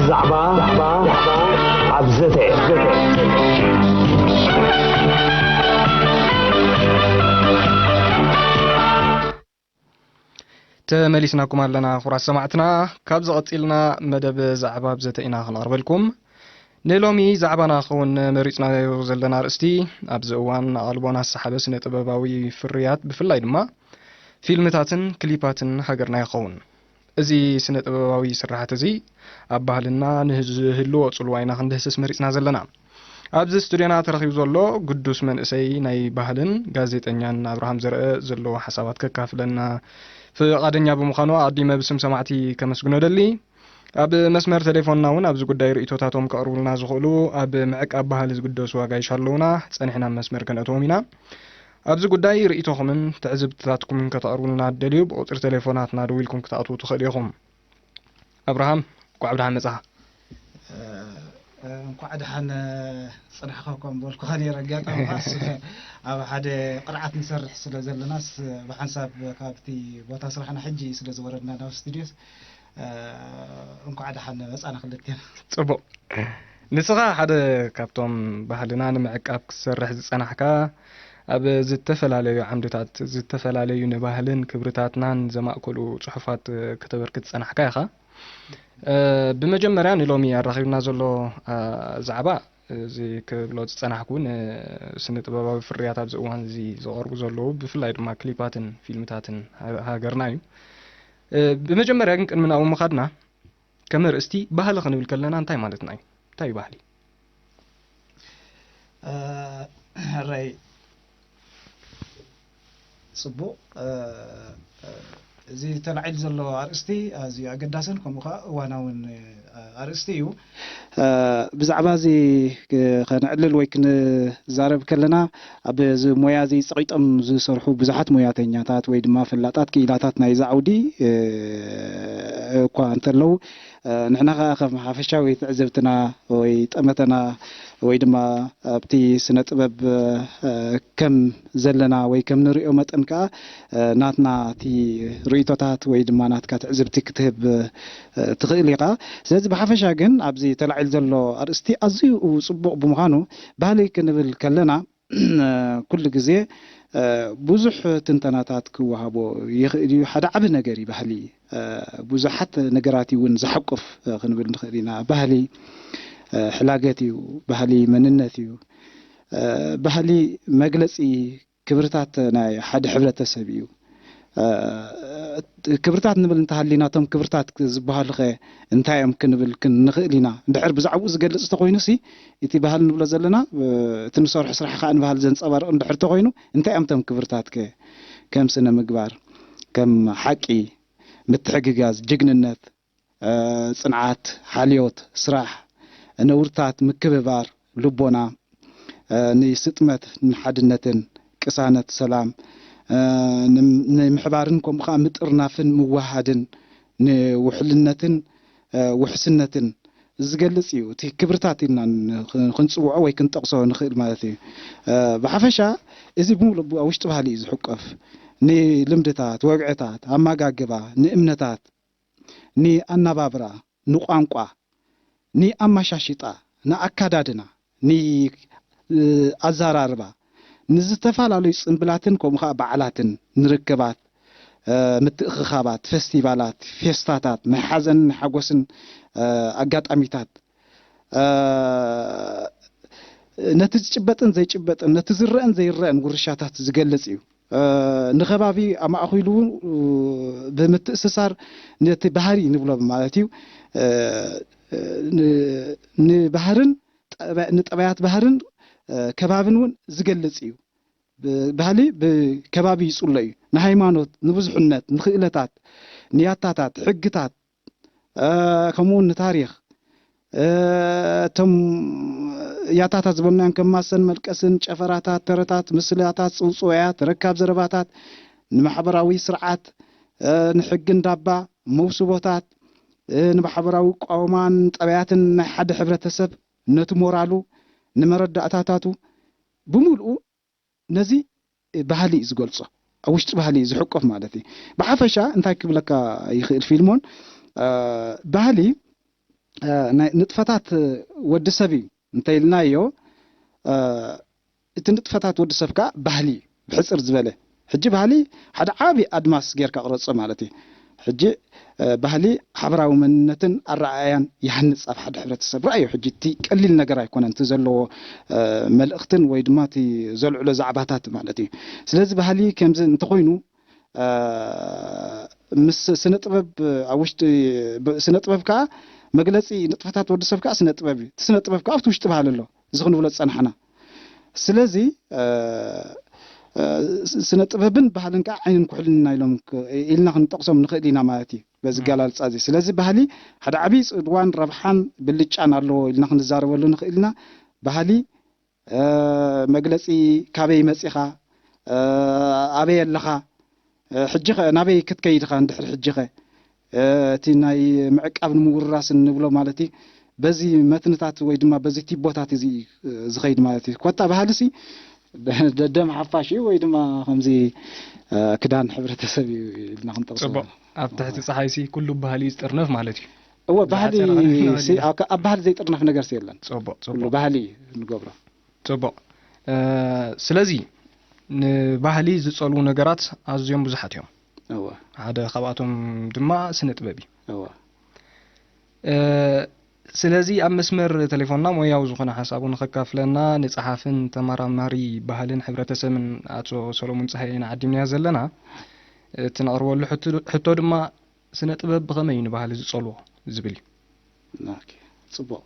ዛዕባ ኣብ ዘተ። ተመሊስናኩም ኣለና ክቡራት ሰማዕትና። ካብዚ ቀጺልና መደብ ዛዕባ ኣብ ዘተ ኢና ክነቕርበልኩም። ንሎሚ ዛዕባና ክኸውን መሪጽናዮ ዘለና ኣርእስቲ፣ ኣብዚ እዋን ኣቓልቦ እናሰሓበ ስነ ጥበባዊ ፍርያት፣ ብፍላይ ድማ ፊልምታትን ክሊፓትን ሃገርና ይኸውን። እዚ ስነ ጥበባዊ ስርሓት እዚ ኣብ ባህልና ንዝህልዎ ጽልዋ ኢና ክንድህስስ መሪጽና ዘለና። ኣብዚ ስቱድዮና ተረኺቡ ዘሎ ግዱስ መንእሰይ ናይ ባህልን ጋዜጠኛን ኣብርሃም ዘርአ ዘለዎ ሓሳባት ከካፍለና ፍቓደኛ ብምዃኑ ኣቐዲመ ብስም ሰማዕቲ ከመስግኖ ደሊ። ኣብ መስመር ቴሌፎንና እውን ኣብዚ ጉዳይ ርእይቶታቶም ከቕርቡልና ዝኽእሉ ኣብ ምዕቃብ ባህሊ ዝግደሱ ኣጋይሽ ኣለዉና። ጸኒሕና ኣብ መስመር ከነእትዎም ኢና። ኣብዚ ጉዳይ ርእይቶኹምን ትዕዝብትታትኩምን ከተቕርቡልና እትደልዩ ብቁጽሪ ቴሌፎናትና ደዊልኩም ክትኣትዉ ትኽእሉ ኢኹም። ኣብርሃም፣ እንኳዕ ብደሓን መጻኻ። እንኳዕ ደሓን ጽናሕካ እኳ ምበልኩኻ ነይረ። ኣጋጣሚ ከኣ ስለ ኣብ ሓደ ቅርዓት ንሰርሕ ስለ ዘለናስ ብሓንሳብ ካብቲ ቦታ ስራሕና ሕጂ ስለ ዝወረድና ናብ ስቱድዮስ እንኳዕ ደሓን መጻና ክልቴና። ጽቡቕ። ንስኻ ሓደ ካብቶም ባህልና ንምዕቃብ ክትሰርሕ ዝጸናሕካ፣ ኣብ ዝተፈላለዩ ዓምድታት ዝተፈላለዩ ንባህልን ክብርታትናን ዘማእከሉ ጽሑፋት ከተበርክት ዝጸናሕካ ኢኻ። ብመጀመርያ ንሎሚ ኣራኺብና ዘሎ ዛዕባ፣ እዚ ክብሎ ዝጸናሕኩ፣ ንስነ ጥበባዊ ፍርያት ኣብዚ እዋን እዚ ዝቐርቡ ዘለዉ ብፍላይ ድማ ክሊፓትን ፊልምታትን ሃገርና እዩ። ብመጀመርያ ግን ቅድሚ ናብኡ ምኻድና፣ ከም ኣርእስቲ ባህሊ ክንብል ከለና እንታይ ማለትና እዩ? እንታይ እዩ ባህሊ? ሕራይ ጽቡቕ። እዚ ተላዒሉ ዘሎ ኣርእስቲ ኣዝዩ ኣገዳስን ከምኡ ከኣ እዋናውን ኣርእስቲ እዩ። ብዛዕባ እዚ ከነዕልል ወይ ክንዛረብ ከለና ኣብዚ ሞያ እዚ ጸቒጦም ዝሰርሑ ብዙሓት ሞያተኛታት ወይ ድማ ፈላጣት ክኢላታት ናይዚ ዓውዲ እኳ እንተለዉ ንሕና ከኣ ከም ሓፈሻዊ ትዕዝብትና ወይ ጠመተና ወይ ድማ ኣብቲ ስነ ጥበብ ከም ዘለና ወይ ከም ንሪኦ መጠን ከኣ ናትና እቲ ርእይቶታት ወይ ድማ ናትካ ትዕዝብቲ ክትህብ ትኽእል ኢኻ። ስለዚ ብሓፈሻ ግን ኣብዚ ተላዒሉ ዘሎ ኣርእስቲ ኣዝዩ ጽቡቕ ብምዃኑ ባህሊ ክንብል ከለና ኩሉ ግዜ ብዙሕ ትንተናታት ክወሃቦ ይኽእል እዩ። ሓደ ዓቢ ነገር እዩ ባህሊ። ብዙሓት ነገራት እዩ እውን ዝሓቁፍ ክንብል ንኽእል ኢና። ባህሊ ሕላገት እዩ። ባህሊ መንነት እዩ። ባህሊ መግለጺ ክብርታት ናይ ሓደ ሕብረተሰብ እዩ። ክብርታት ንብል እንተሃሊና እቶም ክብርታት ዝበሃሉኸ እንታይ እዮም ክንብል ንኽእል ኢና። እንድሕር ብዛዕባኡ ዝገልጽ ተኾይኑ ሲ እቲ ባህሊ ንብሎ ዘለና እቲ ንሰርሖ ስራሕ ከዓ ንባህሊ ዘንጸባርቕ እንድሕር ተኾይኑ እንታይ እዮም እቶም ክብርታትከ? ከም ስነ ምግባር፣ ከም ሓቂ፣ ምትሕግጋዝ፣ ጅግንነት፣ ጽንዓት፣ ሓልዮት፣ ስራሕ፣ ነውርታት፣ ምክብባር፣ ልቦና፣ ንስጥመት፣ ንሓድነትን ቅሳነት፣ ሰላም ንምሕባርን ከምኡ ከዓ ምጥርናፍን ምውሃድን ንውሕልነትን ውሕስነትን ዝገልጽ እዩ። እቲ ክብርታት ኢልና ክንጽውዖ ወይ ክንጠቕሶ ንኽእል ማለት እዩ። ብሓፈሻ እዚ ብምሉእ ኣብ ውሽጢ ባህሊ እዩ ዝሕቆፍ። ንልምድታት፣ ወግዕታት፣ ኣመጋግባ፣ ንእምነታት፣ ንኣነባብራ፣ ንቋንቋ፣ ንኣመሻሽጣ፣ ንኣከዳድና፣ ንኣዘራርባ፣ ንዝተፈላለዩ ጽንብላትን ከምኡ ኸዓ በዓላትን፣ ንርክባት፣ ምትእኽኻባት፣ ፈስቲቫላት፣ ፌስታታት፣ ናይ ሓዘንን ናይ ሓጎስን ኣጋጣሚታት፣ ነቲ ዝጭበጥን ዘይጭበጥን፣ ነቲ ዝረአን ዘይረአን ውርሻታት ዝገልጽ እዩ። ንኸባቢ ኣማእኪሉ ብምትእስሳር ነቲ ባህሪ ንብሎ ማለት እዩ። ንባህርን ንጠባያት ባህርን ከባብን እውን ዝገልጽ እዩ። ባህሊ ብከባቢ ይጽሎ እዩ። ንሃይማኖት፣ ንብዙሕነት፣ ንክእለታት፣ ንያታታት፣ ሕግታት፣ ከምኡ እውን ንታሪኽ፣ እቶም ያታታት ዝበልናዮም ከም ማሰን መልቀስን፣ ጨፈራታት፣ ተረታት፣ ምስላታት፣ ጽውጽዋያት፣ ረካብ ዘረባታት፣ ንማሕበራዊ ስርዓት፣ ንሕጊ እንዳባ፣ መውስቦታት፣ ንማሕበራዊ ቋውማን ጠባያትን ናይ ሓደ ሕብረተሰብ፣ ነቲ ሞራሉ፣ ንመረዳእታታቱ፣ ብምልኡ ነዚ ባህሊ እዩ ዝገልጾ። ኣብ ውሽጢ ባህሊ እዩ ዝሕቆፍ ማለት እዩ። ብሓፈሻ እንታይ ክብለካ ይኽእል ፊልሞን፣ እ፣ ባህሊ፣ እ፣ ናይ ንጥፈታት ወዲ ሰብ እዩ እንተኢልናዮ፣ እ፣ እቲ ንጥፈታት ወዲ ሰብ ከኣ ባህሊ እዩ። ብሕጽር ዝበለ፣ ሕጂ ባህሊ ሓደ ዓቢ ኣድማስ ጌርካ ቅረጾ ማለት እዩ። ሕጂ፣ እ፣ ባህሊ ሓበራዊ መንነትን ኣረኣእያን ይሃንጽ ኣብ ሓደ ሕብረተሰብ። ርኣዮ ሕጂ፣ እቲ ቀሊል ነገር ኣይኮነን፣ እቲ ዘለዎ፣ እ፣ መልእኽትን ወይ ድማ እቲ ዘልዕሎ ዛዕባታት ማለት እዩ። ስለዚ ባህሊ ከምዚ እንተኾይኑ፣ እ፣ ምስ ስነ ጥበብ ኣብ ውሽጢ፣ ብ-፣ ስነ ጥበብ ከኣ መግለጺ ንጥፈታት ወዲ ሰብ ከኣ ስነ ጥበብ እዩ። እቲ ስነ ጥበብ ከኣ ኣብቲ ውሽጢ ባህሊ ኣሎ። እዚ ክንብሎ ዝጸናሕና። ስለዚ፣ እ፣ እ፣ ስ-፣ ስነ ጥበብን ባህልን ከኣ ዓይንን ኩሕልን ኢና ኢሎም ክ-፣ ኢልና ክንጠቕሶም ንኽእል ኢና ማለት እዩ፣ በዚ ም። ኣገላልጻ እዚ። ስለዚ ባህሊ ሓደ ዓብዪ ጽልዋን ረብሓን ብልጫን ኣለዎ ኢልና ክንዛረበሉ ንኽእል ኢና። ባህሊ፣ እ፣ መግለጺ፣ ካበይ መጺኻ፣ እ፣ ኣበይ ኣለኻ፣ እ፣ ሕጂ ኸ ናበይ ክትከይድ ኢኻ? እንድሕር ሕጂ ኸ፣ እ፣ እቲ ናይ ምዕቃብን ምውርራስን ንብሎ ማለት እዩ፣ በዚ መትንታት ወይ ድማ በዚ ቲቦታት እዚ፣ እ፣ ዝኸይድ ማለት እዩ። ኮታ ባህልሲ ደ-፣ ደደም ሓፋሽ እዩ ወይ ድማ ከምዚ፣ እ፣ ክዳን ሕብረተሰብ እዩ ኢልና ክንጠቕሶ። ጽቡቕ። ኣብ ትሕቲ ጸሓይሲ ኩሉ ባህሊ እዩ ዝጥርነፍ ማለት እዩ። እወ፣ ባህሊ ዝሓጸረ ክንብል ሲ-፣ ንኽእል ኢና። ኣብ፣ ኣብ ባህሊ ዘይጥርነፍ ነገርሲ የለን። ጽቡቕ፣ ኩሉ ጽቡቕ። ባህሊ እዩ እንገብሮ። ጽቡቕ። እ፣ ስለዚ ንባህሊ ዝጸልዉ ነገራት ኣዝዮም ብዙሓት እዮም። እወ። ሓደ ካብኣቶም ድማ ስነ ጥበብ እዩ። እወ። እ፣ ስለዚ ኣብ መስመር ቴሌፎንና ሞያዊ ዝኾነ ሓሳቡ ንኸካፍለና ንጸሓፍን ተመራማሪ ባህልን ሕብረተሰብን ኣቶ ሰሎሙን ጸሃየና ዓዲምናዮ ዘለና። እቲ ነቕርበሉ ሕቶ፣ ሕቶ ድማ ስነ ጥበብ ብኸመይ እዩ ንባህሊ ዝጸልዎ ዝብል እዩ። ኦኬ፣ ጽቡቕ።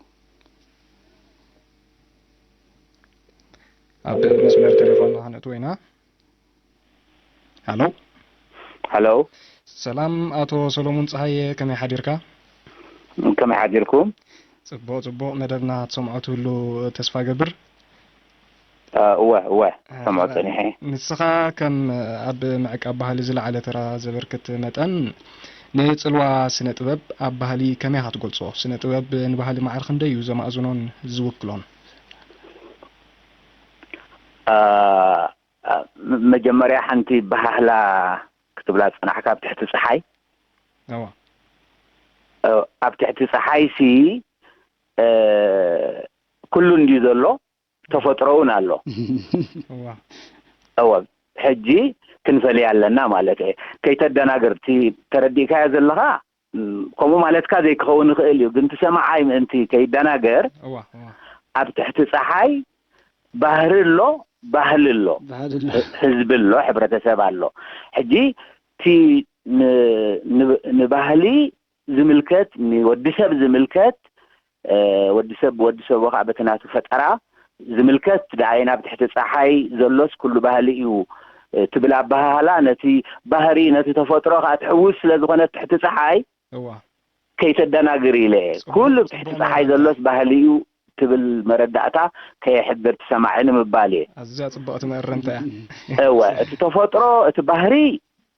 ኣብ መስመር ቴሌፎንና ከነእትዎ ኢና። ሃሎ። ሃሎ። ሰላም ኣቶ ሰሎሙን ጸሃየ፣ ከመይ ሓዲርካ? ከመይ ሓዲርኩም? ጽቡቕ፣ ጽቡቕ። መደብና ትሰምዖ ትህሉ ተስፋ ገብር። እ፣ እወ፣ እወ፣ እ፣ ሰምዖ ጸኒሐ። ንስኻ ከም ኣብ ምዕቃብ ባህሊ ዝለዓለ ተራ ዘበርክት መጠን፣ ንጽልዋ ስነ ጥበብ ኣብ ባህሊ ከመይ ኢኻ ትገልጾ? ስነ ጥበብ ንባህሊ ማዕረ ክንደይ እዩ ዘማእዝኖን ዝውክሎን? እ፣ እ፣ ም-፣ መጀመርያ ሓንቲ ባህላ ክትብላ ዝጸናሕካ ኣብ ትሕቲ ጸሓይ። እዋ። እ፣ ኣብ ትሕቲ ጸሓይሲ፣ እ፣ ኩሉ እንድዩ ዘሎ፣ ተፈጥሮ እውን ኣሎ። እዋ። እወ፣ ሕጂ ክንፈልያ ኣለና ማለት እየ። ከይተደናግር፣ እቲ ተረዲእካዮ ዘለኻ፣ ም፣ ከምኡ ማለትካ ዘይክኸውን ይኽእል እዩ፣ ግን እቲ ሰማዓይ ምእንቲ ከይደናገር፣ እዋ፣ እዋ። ኣብ ትሕቲ ጸሓይ ባህሪ ኣሎ፣ ባህሊ ኣሎ። ባህሊ ኣሎ። ህ-፣ ህዝቢ ኣሎ፣ ሕብረተሰብ ኣሎ። ሕጂ እቲ ን-፣ ን-፣ ንባህሊ ዝምልከት፣ ንወዲ ሰብ ዝምልከት፣ እ፣ ወዲ ሰብ፣ ወዲ ሰብ ከዓ በቲ ናቱ ፈጠራ ዝምልከት፣ ደኣይና ኣብ ትሕቲ ጸሓይ ዘሎስ ኩሉ ባህሊ እዩ፣ እ፣ ትብል ኣበሃህላ፣ ነቲ ባህሪ፣ ነቲ ተፈጥሮ ከዓ ትሕውስ ስለ ዝኾነት ትሕቲ ጸሓይ፣ እዋ። ከይተደናግር ኢለ እየ። ጽቡቕ፣ ኩሉ ኣብ ትሕቲ ጽቡቕ ጸሓይ መረዳእታ። ዘሎስ ባህሊ እዩ ትብል መረዳእታ ከየሕድር ትሰማዒ ንምባል እየ። ኣዝያ ጽብቕቲ መእረምታ እያ። እወ፣ እቲ ተፈጥሮ፣ እቲ ባህሪ፣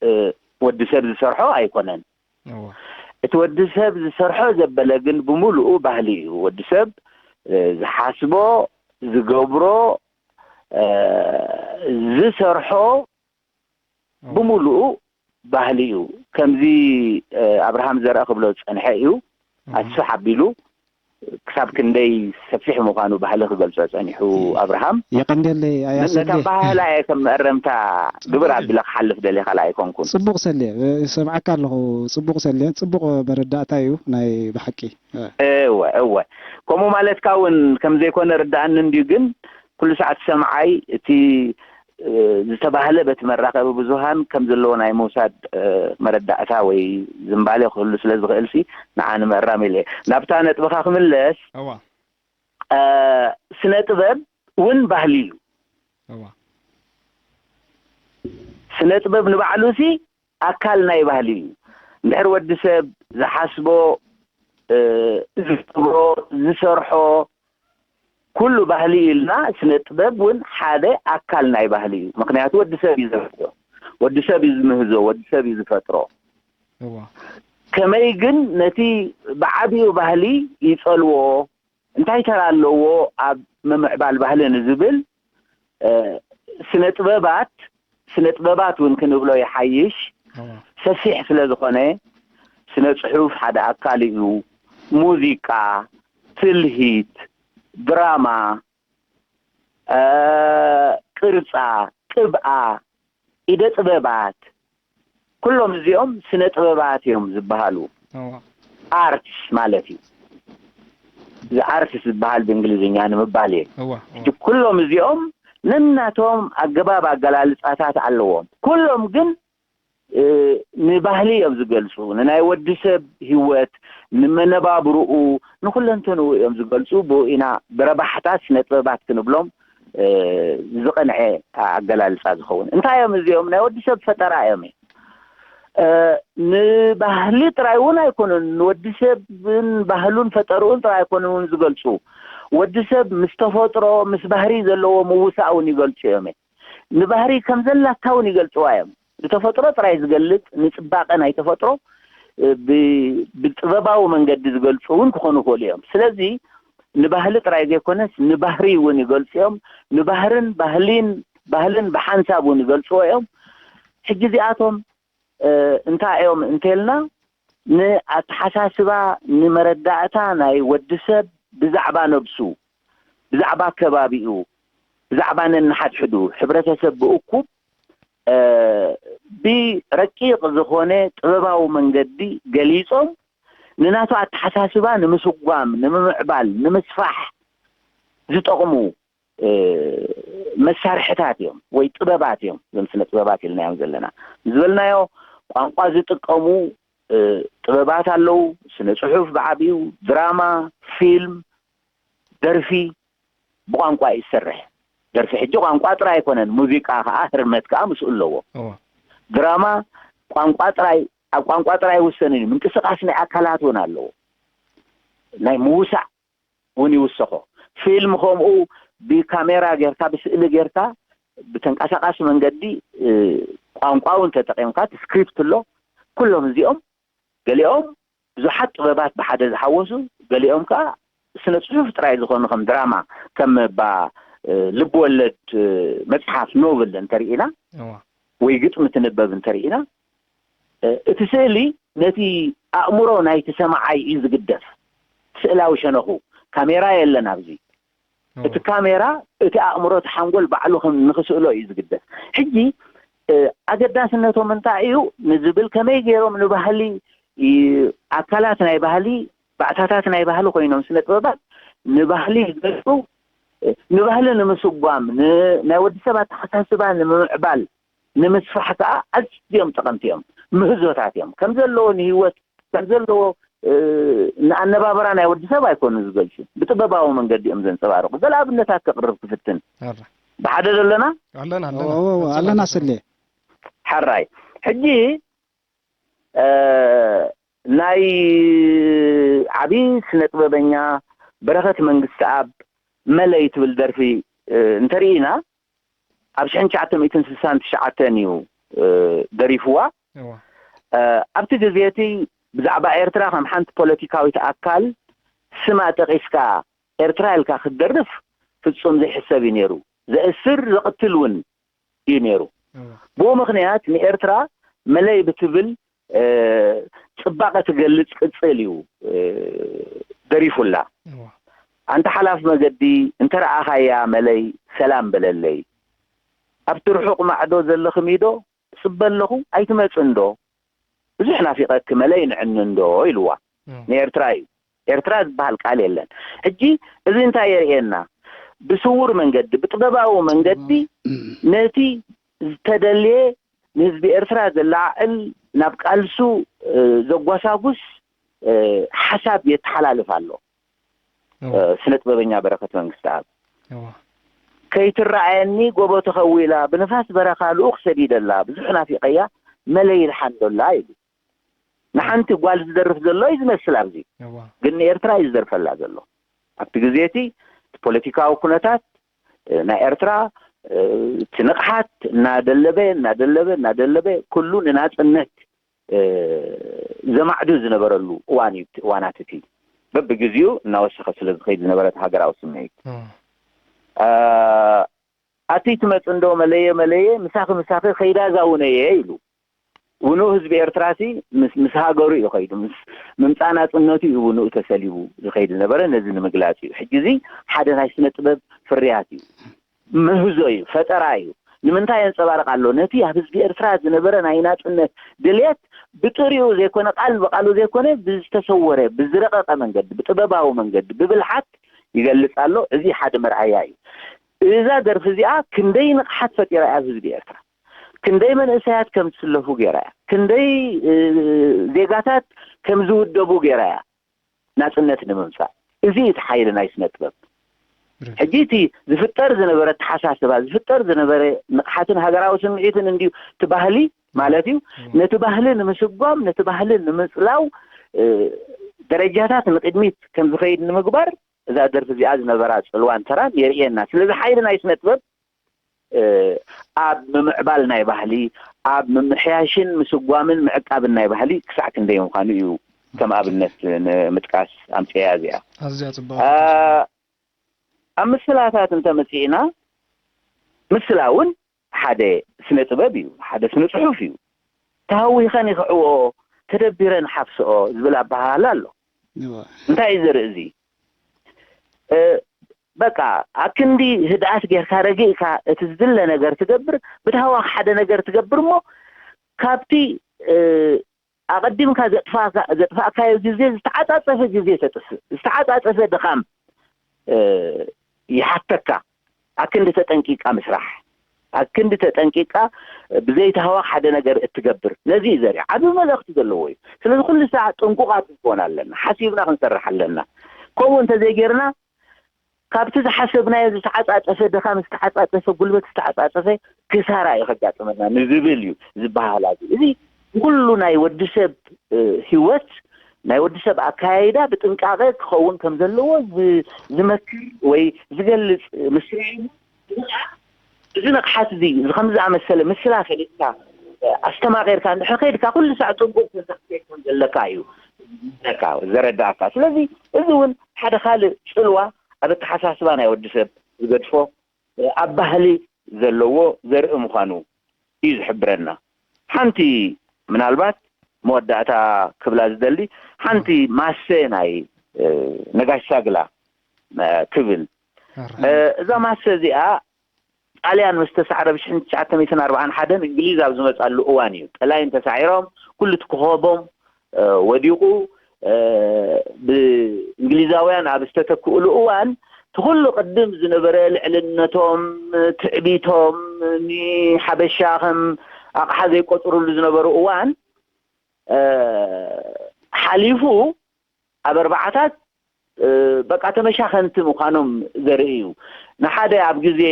እ፣ ወዲ ሰብ ዝሰርሖ ኣይኮነን። እወ። እቲ ወዲ ሰብ ዝሰርሖ ዘበለ ግን ብምሉኡ ባህሊ እዩ። ወዲ ሰብ፣ እ፣ ዝሓስቦ፣ ዝገብሮ፣ እ፣ ዝሰርሖ እወ። ብምሉኡ ባህሊ እዩ። ከምዚ፣ እ፣ ኣብርሃም ዘርአ ክብሎ ዝጸንሐ እዩ። እወ። ኣስፍሕ ኣቢሉ ክሳብ ክንደይ ሰፊሕ ምዃኑ ባህሊ ክገልጾ ጸኒሑ ይ-፣ ኣብርሃም። የቐንየለይ፣ ኣያ ን-፣ ነታ ሰሌ። ባህላ እየ ከም መእረምታ ግብር ጽቡቕ እዩ። ኣቢለ ክሓልፍ ደሊኻ ኣይኮንኩን። ጽቡቕ ሰሌ፣ እ፣ ይሰምዓካ ኣለኹ። ጽቡቕ ሰሌ፣ ጽቡቕ መረዳእታ እዩ ናይ ብሓቂ። እ። እወ፣ እወ። ከምኡ ማለትካ እውን ከም ዘይኮነ ርድኣኒ እንድዩ፣ ግን ኩሉ ሰዓት ሰምዓይ እቲ፣ እ፣ ዝተባህለ በቲ መራኸቢ ብዙሃን ከም ዘለዎ ናይ ምውሳድ፣ እ፣ መረዳእታ ወይ ዝንባሌ ክህሉ ስለ ዝኽእልሲ ንዓ ንምእራም ኢለ እየ። ናብታ ነጥብኻ ክምለስ፣ እዋ። እ፣ ስነ ጥበብ እውን ባህሊ እዩ። እዋ። ስነ ጥበብ ንባዕሉሲ ኣካል ናይ ባህሊ እዩ። እንድሕር ወዲ ሰብ ዝሓስቦ፣ እ፣ ዝገብሮ፣ ዝሰርሖ፣ ኩሉ ባህሊ ኢልና፣ ስነ ጥበብ እውን ሓደ ኣካል ናይ ባህሊ እዩ። ምኽንያቱ ወዲ ሰብ እዩ ዘፍርዮ፣ ወዲ ሰብ እዩ ዝምህዞ፣ ወዲ ሰብ እዩ ዝፈጥሮ። እዋ። ከመይ ግን ነቲ ብዓቢኡ ባህሊ ይጸልዎ፣ እንታይ ተራ ኣለዎ ኣብ ምምዕባል ባህሊ ንዝብል፣ እ፣ ስነ ጥበባት ስነ ጥበባት እውን ክንብሎ ይሓይሽ። ሰፊሕ ስለ ዝኾነ ስነ ጽሑፍ ሓደ ኣካል እዩ። ሙዚቃ፣ ትልሂት፣ ድራማ፣ ቅርጻ፣ ቅብኣ፣ ኢደ ጥበባት፣ ኩሎም እዚኦም ስነ ጥበባት እዮም ዝበሃሉ። ኣርትስ ማለት እዩ። እዚ ኣርትስ ዝበሃል ብእንግሊዝኛ ንምባል እየ። ኩሎም እዚኦም ነናቶም ኣገባብ ኣገላልጻታት ኣለዎም። ኩሎም ግን ንባህሊ እዮም ዝገልጹ። ንናይ ወዲ ሰብ ህይወት፣ ንመነባብርኡ፣ ንኹለንተንኡ እዮም ዝገልጹ። ብኡ ኢና ብረባሕታት ስነ ጥበባት ክንብሎም ዝቐንዐ ኣገላልጻ ዝኸውን። እንታይ እዮም እዚኦም? ናይ ወዲ ሰብ ፈጠራ እዮም። ንባህሊ ጥራይ እውን ኣይኮኑን፣ ንወዲ ሰብን ባህሉን ፈጠርኡን ጥራይ ኣይኮኑን እውን ዝገልጹ። ወዲ ሰብ ምስ ተፈጥሮ፣ ምስ ባህሪ ዘለዎ ምውሳእ እውን ይገልጹ እዮም። ንባህሪ ከም ዘላታ እውን ይገልጽዋ እዮም። ንተፈጥሮ ጥራይ ዝገልጽ፣ ንጽባቐ ናይ ተፈጥሮ ብጥበባዊ መንገዲ ዝገልጹ እውን ክኾኑ ይኽእሉ እዮም። ስለዚ ንባህሊ ጥራይ ዘይኮነስ ንባህሪ እውን ይገልጹ እዮም። ንባህርን ባህሊን ባህልን ብሓንሳብ እውን ይገልጽዎ እዮም። ሕጂ እዚኣቶም እንታይ እዮም እንተልና፣ ንኣተሓሳስባ፣ ንመረዳእታ ናይ ወዲ ሰብ ብዛዕባ ነብሱ፣ ብዛዕባ ከባቢኡ፣ ብዛዕባ ነንሓድሕዱ ሕብረተሰብ ብእኩብ ብረቂቕ ዝኾነ ጥበባዊ መንገዲ ገሊጾም ንናቱ ኣተሓሳስባ ንምስጓም፣ ንምምዕባል፣ ንምስፋሕ ዝጠቕሙ መሳርሕታት እዮም ወይ ጥበባት እዮም። እዞም ስነ ጥበባት ኢልናዮም ዘለና ዝበልናዮ ቋንቋ ዝጥቀሙ ጥበባት ኣለዉ። ስነ ጽሑፍ ብዓቢኡ፣ ድራማ፣ ፊልም፣ ደርፊ ብቋንቋ እዩ ዝሰርሕ። ደርፊ ሕጂ ቋንቋ ጥራይ ኣይኮነን፣ ሙዚቃ ከኣ ህርመት ከኣ ምስኡ ኣለዎ። ድራማ ቋንቋ ጥራይ፣ ኣብ ቋንቋ ጥራይ ይውሰን እዩ። ምንቅስቃስ ናይ ኣካላት እውን ኣለዎ። ናይ ምውሳእ እውን ይውሰኾ። ፊልም ከምኡ ብካሜራ ጌርካ፣ ብስእሊ ጌርካ፣ ብተንቀሳቃሲ መንገዲ ቋንቋ እውን ተጠቂምካ፣ እቲ ስክሪፕት ኣሎ። ኩሎም እዚኦም ገሊኦም ብዙሓት ጥበባት ብሓደ ዝሓወሱ፣ ገሊኦም ከኣ ስነ ጽሑፍ ጥራይ ዝኾኑ ከም ድራማ፣ ከም ባ ልብ ወለድ መጽሓፍ ኖቭል እንተርኢና ወይ ግጥሚ ትንበብ እንተርኢና እቲ ስእሊ ነቲ ኣእምሮ ናይቲ ሰማዓይ እዩ ዝግደፍ። ስእላዊ ሸነኹ ካሜራ የለን ኣብዚ። እቲ ካሜራ እቲ ኣእምሮ እቲ ሓንጎል ባዕሉ ከም ንኽስእሎ እዩ ዝግደፍ። ሕጂ ኣገዳስነቶም እንታይ እዩ ንዝብል ከመይ ገይሮም ንባህሊ ኣካላት ናይ ባህሊ ባእታታት ናይ ባህሊ ኮይኖም ስነ ጥበባት ንባህሊ ይገልጹ። ንባህሊ ንምስጓም ናይ ወዲ ሰብ ኣተሓሳስባ ንምምዕባል ንምስፋሕ ከዓ ኣዝዮም ጠቐምቲ እዮም። ምህዞታት እዮም ከም ዘለዎ ንህይወት ከም ዘለዎ ንኣነባበራ ናይ ወዲ ሰብ ኣይኮኑ ዝገልጹ ብጥበባዊ መንገዲ እዮም ዘንጸባርቁ። ገለ ኣብነታት ከቕርብ ክፍትን። ብሓደ ዘለና ኣለና ኣለና ስሌ። ሓራይ ሕጂ ናይ ዓብዪ ስነ ጥበበኛ በረኸት መንግስቲ ኣብ መለይ ትብል ደርፊ እንተርኢና ኣብ ሽሕን ትሽዓተ ሚእትን ስሳን ትሽዓተን እዩ ደሪፍዋ። ኣብቲ ግዜ እቲ ብዛዕባ ኤርትራ ከም ሓንቲ ፖለቲካዊት ኣካል ስማ ጠቒስካ ኤርትራ ኢልካ ክትደርፍ ፍጹም ዘይሕሰብ እዩ ነይሩ። ዘእስር ዘቕትል እውን እዩ ነይሩ። ብኡ ምኽንያት ንኤርትራ መለይ ብትብል ጽባቐ ትገልጽ ቅጽል እዩ ደሪፉላ። ኣንታ ሓላፍ መገዲ እንተ ረኣኻያ መለይ ሰላም በለለይ። ኣብቲ ርሑቕ ማዕዶ ዘለኽምዶ እጽበ ኣለኹ ኣይትመጽእንዶ? ብዙሕ ናፊቐኪ መለይ ንዕንንዶ ኢልዋ። ንኤርትራ እዩ። ኤርትራ ዝበሃል ቃል የለን። ሕጂ እዚ እንታይ የርእየና? ብስውር መንገዲ ብጥበባዊ መንገዲ ነቲ ዝተደልየ ንህዝቢ ኤርትራ ዘለዓዕል ናብ ቃልሱ ዘጓሳጉስ ሓሳብ የተሓላልፍ ኣሎ። ስነ ጥበበኛ በረኸት መንግስተኣብ ከይትረኣየኒ ጎቦ ተኸዊላ ብንፋስ በረኻ ልኡኽ ሰዲደላ ብዙሕ ናፊቐያ መለይ ይልሓንዶላ ኢሉ ንሓንቲ ጓል ዝደርፍ ዘሎ እዩ ዝመስል ኣብዚ ግን ንኤርትራ እዩ ዝደርፈላ ዘሎ ኣብቲ ግዜ እቲ ፖለቲካዊ ኩነታት ናይ ኤርትራ እቲ ንቕሓት እናደለበ እናደለበ እናደለበ ኩሉ ንናፅነት ዘማዕዱ ዝነበረሉ እዋን እዩ እዋናት እቲ በብግዜኡ እናወሰኸ ስለ ዝኸይድ ዝነበረት ሃገራዊ ስምዒት ኣቲ ትመጽ እንዶ መለየ መለየ ምሳኺ ምሳኺ ከይዳ እዛ ውነየ ኢሉ። ውኑእ ህዝቢ ኤርትራሲ ምስ ምስ ሃገሩ እዩ ከይዱ፣ ምስ ምምጻእ ናጽነቱ እዩ ውኑእ ተሰሊቡ ዝኸይድ ዝነበረ። ነዚ ንምግላጽ እዩ። ሕጂ እዚ ሓደ ናይ ስነ ጥበብ ፍርያት እዩ። ምህዞ እዩ፣ ፈጠራ እዩ። ንምንታይ የንጸባርቕ ኣሎ? ነቲ ኣብ ህዝቢ ኤርትራ ዝነበረ ናይ ናጽነት ድልየት ብጥሪኡ ዘይኮነ፣ ቃል ብቓሉ ዘይኮነ፣ ብዝተሰወረ፣ ብዝረቐቐ መንገዲ፣ ብጥበባዊ መንገዲ፣ ብብልሓት ይገልጽ ኣሎ። እዚ ሓደ መርኣያ እዩ። እዛ ደርፊ እዚኣ ክንደይ ንቕሓት ፈጢራ እያ ኣብ ህዝቢ ኤርትራ። ክንደይ መንእሰያት ከም ዝስለፉ ገይራ እያ። ክንደይ ዜጋታት ከም ዝውደቡ ገይራ እያ። ናጽነት ንምምጻእ። እዚ እቲ ሓይሊ ናይ ስነ ጥበብ። ሕጂ እቲ ዝፍጠር ዝነበረ ኣተሓሳስባ፣ ዝፍጠር ዝነበረ ንቕሓትን ሃገራዊ ስምዒትን እንድዩ እቲ ባህሊ ማለት እዩ። ነቲ ባህሊ ንምስጓም፣ ነቲ ባህሊ ንምጽላው፣ ደረጃታት ንቕድሚት ከም ዝኸይድ ንምግባር እዛ ደርፊ እዚኣ ዝነበራ ጽልዋን ተራን የርእየና። ስለዚ ሓይሊ ናይ ስነ ጥበብ ኣብ ምምዕባል ናይ ባህሊ፣ ኣብ ምምሕያሽን ምስጓምን ምዕቃብን ናይ ባህሊ ክሳዕ ክንደይ ምዃኑ እዩ ከም ኣብነት ንምጥቃስ ኣምፅኤያ እዚኣ። ኣዝያ ጽብቕቲ። ኣብ ምስላታት እንተመጺእና፣ ምስላ እውን ሓደ ስነ ጥበብ እዩ፣ ሓደ ስነ ጽሑፍ እዩ። ተሃዊኸ ንኽዕብኦ፣ ተደቢረ ንሓፍስኦ ዝብል ኣበሃህላ ኣሎ። እንታይ እዩ ዘርኢ እዚ? በቃ ኣክንዲ ህድኣት ጌርካ ረጊእካ እቲ ዝድለ ነገር ትገብር፣ ብታህዋኽ ሓደ ነገር ትገብር እሞ ካብቲ ኣቐዲምካ ዘጥፋእካዮ ግዜ ዝተዓጻጸፈ ግዜ ተጥፍእ፣ ዝተዓጻጸፈ ድኻም ይሓተካ። ኣክንዲ ተጠንቂቃ ምስራሕ፣ ኣክንዲ ተጠንቂቃ ብዘይታህዋኽ ሓደ ነገር እትገብር፣ ነዚ እዩ ዘርኢ። ዓቢ መልእኽቲ ዘለዎ እዩ። ስለዚ ኩሉ ሰዓት ጥንቁቓት ክንኮን ኣለና፣ ሓሲብና ክንሰርሕ ኣለና። ከምኡ እንተዘይጌርና ካብቲ ዝሓሰብናዮ ዝተዓጻጸፈ ድኻም፣ ዝተዓጻጸፈ ጉልበት፣ ዝተዓጻጸፈ ክሳራ እዩ ከጋጥመና ንዝብል እዩ ዝበሃል። እዚ እዚ ንኩሉ ናይ ወዲ ሰብ ህይወት፣ ናይ ወዲ ሰብ ኣካያይዳ ብጥንቃቐ ክኸውን ከም ዘለዎ ዝመክር ወይ ዝገልጽ ምስላ እዩ። እዚ ንቕሓት እዚ እዚ ከም ዝኣመሰለ ምስላ ፈሊጥካ ኣስተማቒርካ እንድሕር ከይድካ ኩሉ ሳዕ ጥንቁቕ ክትከይድ ከም ዘለካ እዩ ዝረዳእካ። ስለዚ እዚ እውን ሓደ ካልእ ጽልዋ ኣብ ኣተሓሳስባ ናይ ወዲ ሰብ ዝገድፎ ኣብ ባህሊ ዘለዎ ዘርኢ ምዃኑ እዩ ዝሕብረና። ሓንቲ ምናልባት መወዳእታ ክብላ ዝደሊ ሓንቲ ማሰ ናይ ነጋሽ ሳግላ ክብል እዛ ማሰ እዚኣ ጣልያን ምስ ተሳዕረ ብ ሽሕን ትሽዓተ ሚእትን ኣርባዓን ሓደን እንግሊዝ ኣብ ዝመጻሉ እዋን እዩ። ጠላይን ተሳዒሮም ኩሉ እቲ ኮኾቦም ወዲቑ ብእንግሊዛውያን ኣብ ዝተተክእሉ እዋን እቲ ኩሉ ቅድም ዝነበረ ልዕልነቶም፣ ትዕቢቶም፣ ንሓበሻ ከም ኣቕሓ ዘይቆጽሩሉ ዝነበሩ እዋን ሓሊፉ ኣብ ኣርባዓታት በቃ ተመሻኸንቲ ምዃኖም ዘርኢ እዩ። ንሓደ ኣብ ግዜ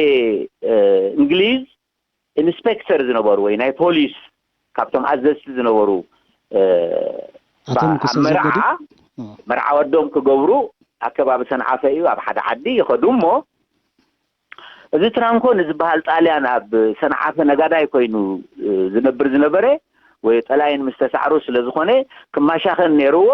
እንግሊዝ ኢንስፔክተር ዝነበሩ ወይ ናይ ፖሊስ ካብቶም ኣዘዝቲ ዝነበሩ ኣብ መርዓ መርዓ ወዶም ክገብሩ ኣብ ከባቢ ሰንዓፈ እዩ ኣብ ሓደ ዓዲ ይኸዱ እሞ እዚ ትራንኮኒ ዝበሃል ጣልያን ኣብ ሰንዓፈ ነጋዳይ ኮይኑ ዝነብር ዝነበረ ወይ ጠላይን ምስ ተሳዕሩ ስለ ዝኾነ ክማሻኸን ነይርዎ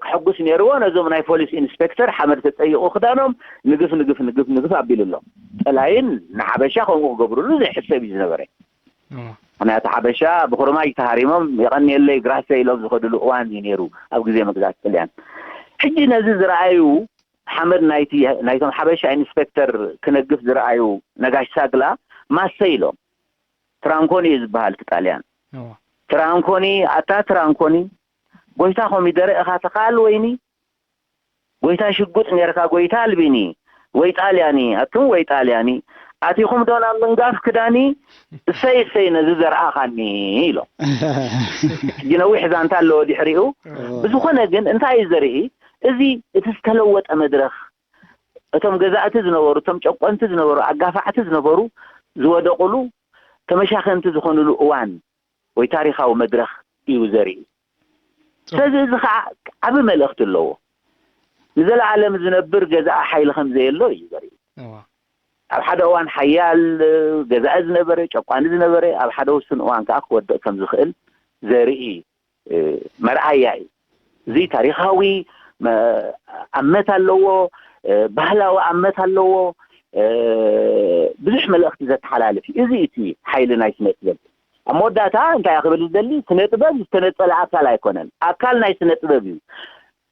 ክሕጉስ ነይርዎ ነዞም ናይ ፖሊስ ኢንስፔክተር ሓመድ ተፀይቑ ክዳኖም ንግፍ ንግፍ ንግፍ ንግፍ ኣቢሉሎም ጠላይን ንሓበሻ ከምኡ ክገብርሉ ዘይሕሰብ እዩ ዝነበረ ምክንያቱ ሓበሻ ብኩርማጅ ተሃሪሞም የቐንየለይ ግራሰ ኢሎም ዝኸድሉ እዋን እዩ ነይሩ ኣብ ግዜ መግዛእቲ ጥልያን ሕጂ ነዚ ዝረኣዩ ሓመድ ናይቲ ናይቶም ሓበሻ ኢንስፔክተር ክነግፍ ዝረኣዩ ነጋሽ ሳግላ ማሰ ኢሎም ትራንኮኒ እዩ ዝበሃል እቲ ጣልያን ትራንኮኒ ኣታ ትራንኮኒ ጎይታ ኮሚደረ እኻ ተኻል ወይኒ ጎይታ ሽጉጥ ኔርካ ጎይታ ኣልቢኒ ወይ ጣልያኒ ኣቱም ወይ ጣልያኒ ኣቲኹም ዶ ናብ ምንጋፍ ክዳኒ እሰይ እሰይ ነዚ ዘርኣኻኒ ኢሎም ሕጂ ነዊሕ ዛንታ ኣለዎ ድሕሪኡ ብዝኾነ ግን እንታይ እዩ ዘርኢ እዚ እቲ ዝተለወጠ መድረኽ እቶም ገዛእቲ ዝነበሩ እቶም ጨቆንቲ ዝነበሩ ኣጋፋዕቲ ዝነበሩ ዝወደቑሉ ተመሻኸንቲ ዝኾኑሉ እዋን ወይ ታሪኻዊ መድረኽ እዩ ዘርኢ ስለዚ እዚ ከዓ ዓቢ መልእኽቲ ኣለዎ ንዘለዓለም ዝነብር ገዛኢ ሓይሊ ከም ዘየሎ እዩ ዘርኢ ኣብ ሓደ እዋን ሓያል ገዛኢ ዝነበረ ጨቋኒ ዝነበረ ኣብ ሓደ ውሱን እዋን ከዓ ክወድቕ ከም ዝኽእል ዘርኢ መርኣያ እዩ እዚ ታሪኻዊ ኣመት ኣለዎ ባህላዊ ኣመት ኣለዎ ብዙሕ መልእኽቲ ዘተሓላልፍ እዩ። እዚ እቲ ሓይሊ ናይ ስነ ጥበብ። ኣብ መወዳእታ እንታይ ክብል ዝደሊ፣ ስነ ጥበብ ዝተነጸለ ኣካል ኣይኮነን፣ ኣካል ናይ ስነ ጥበብ እዩ።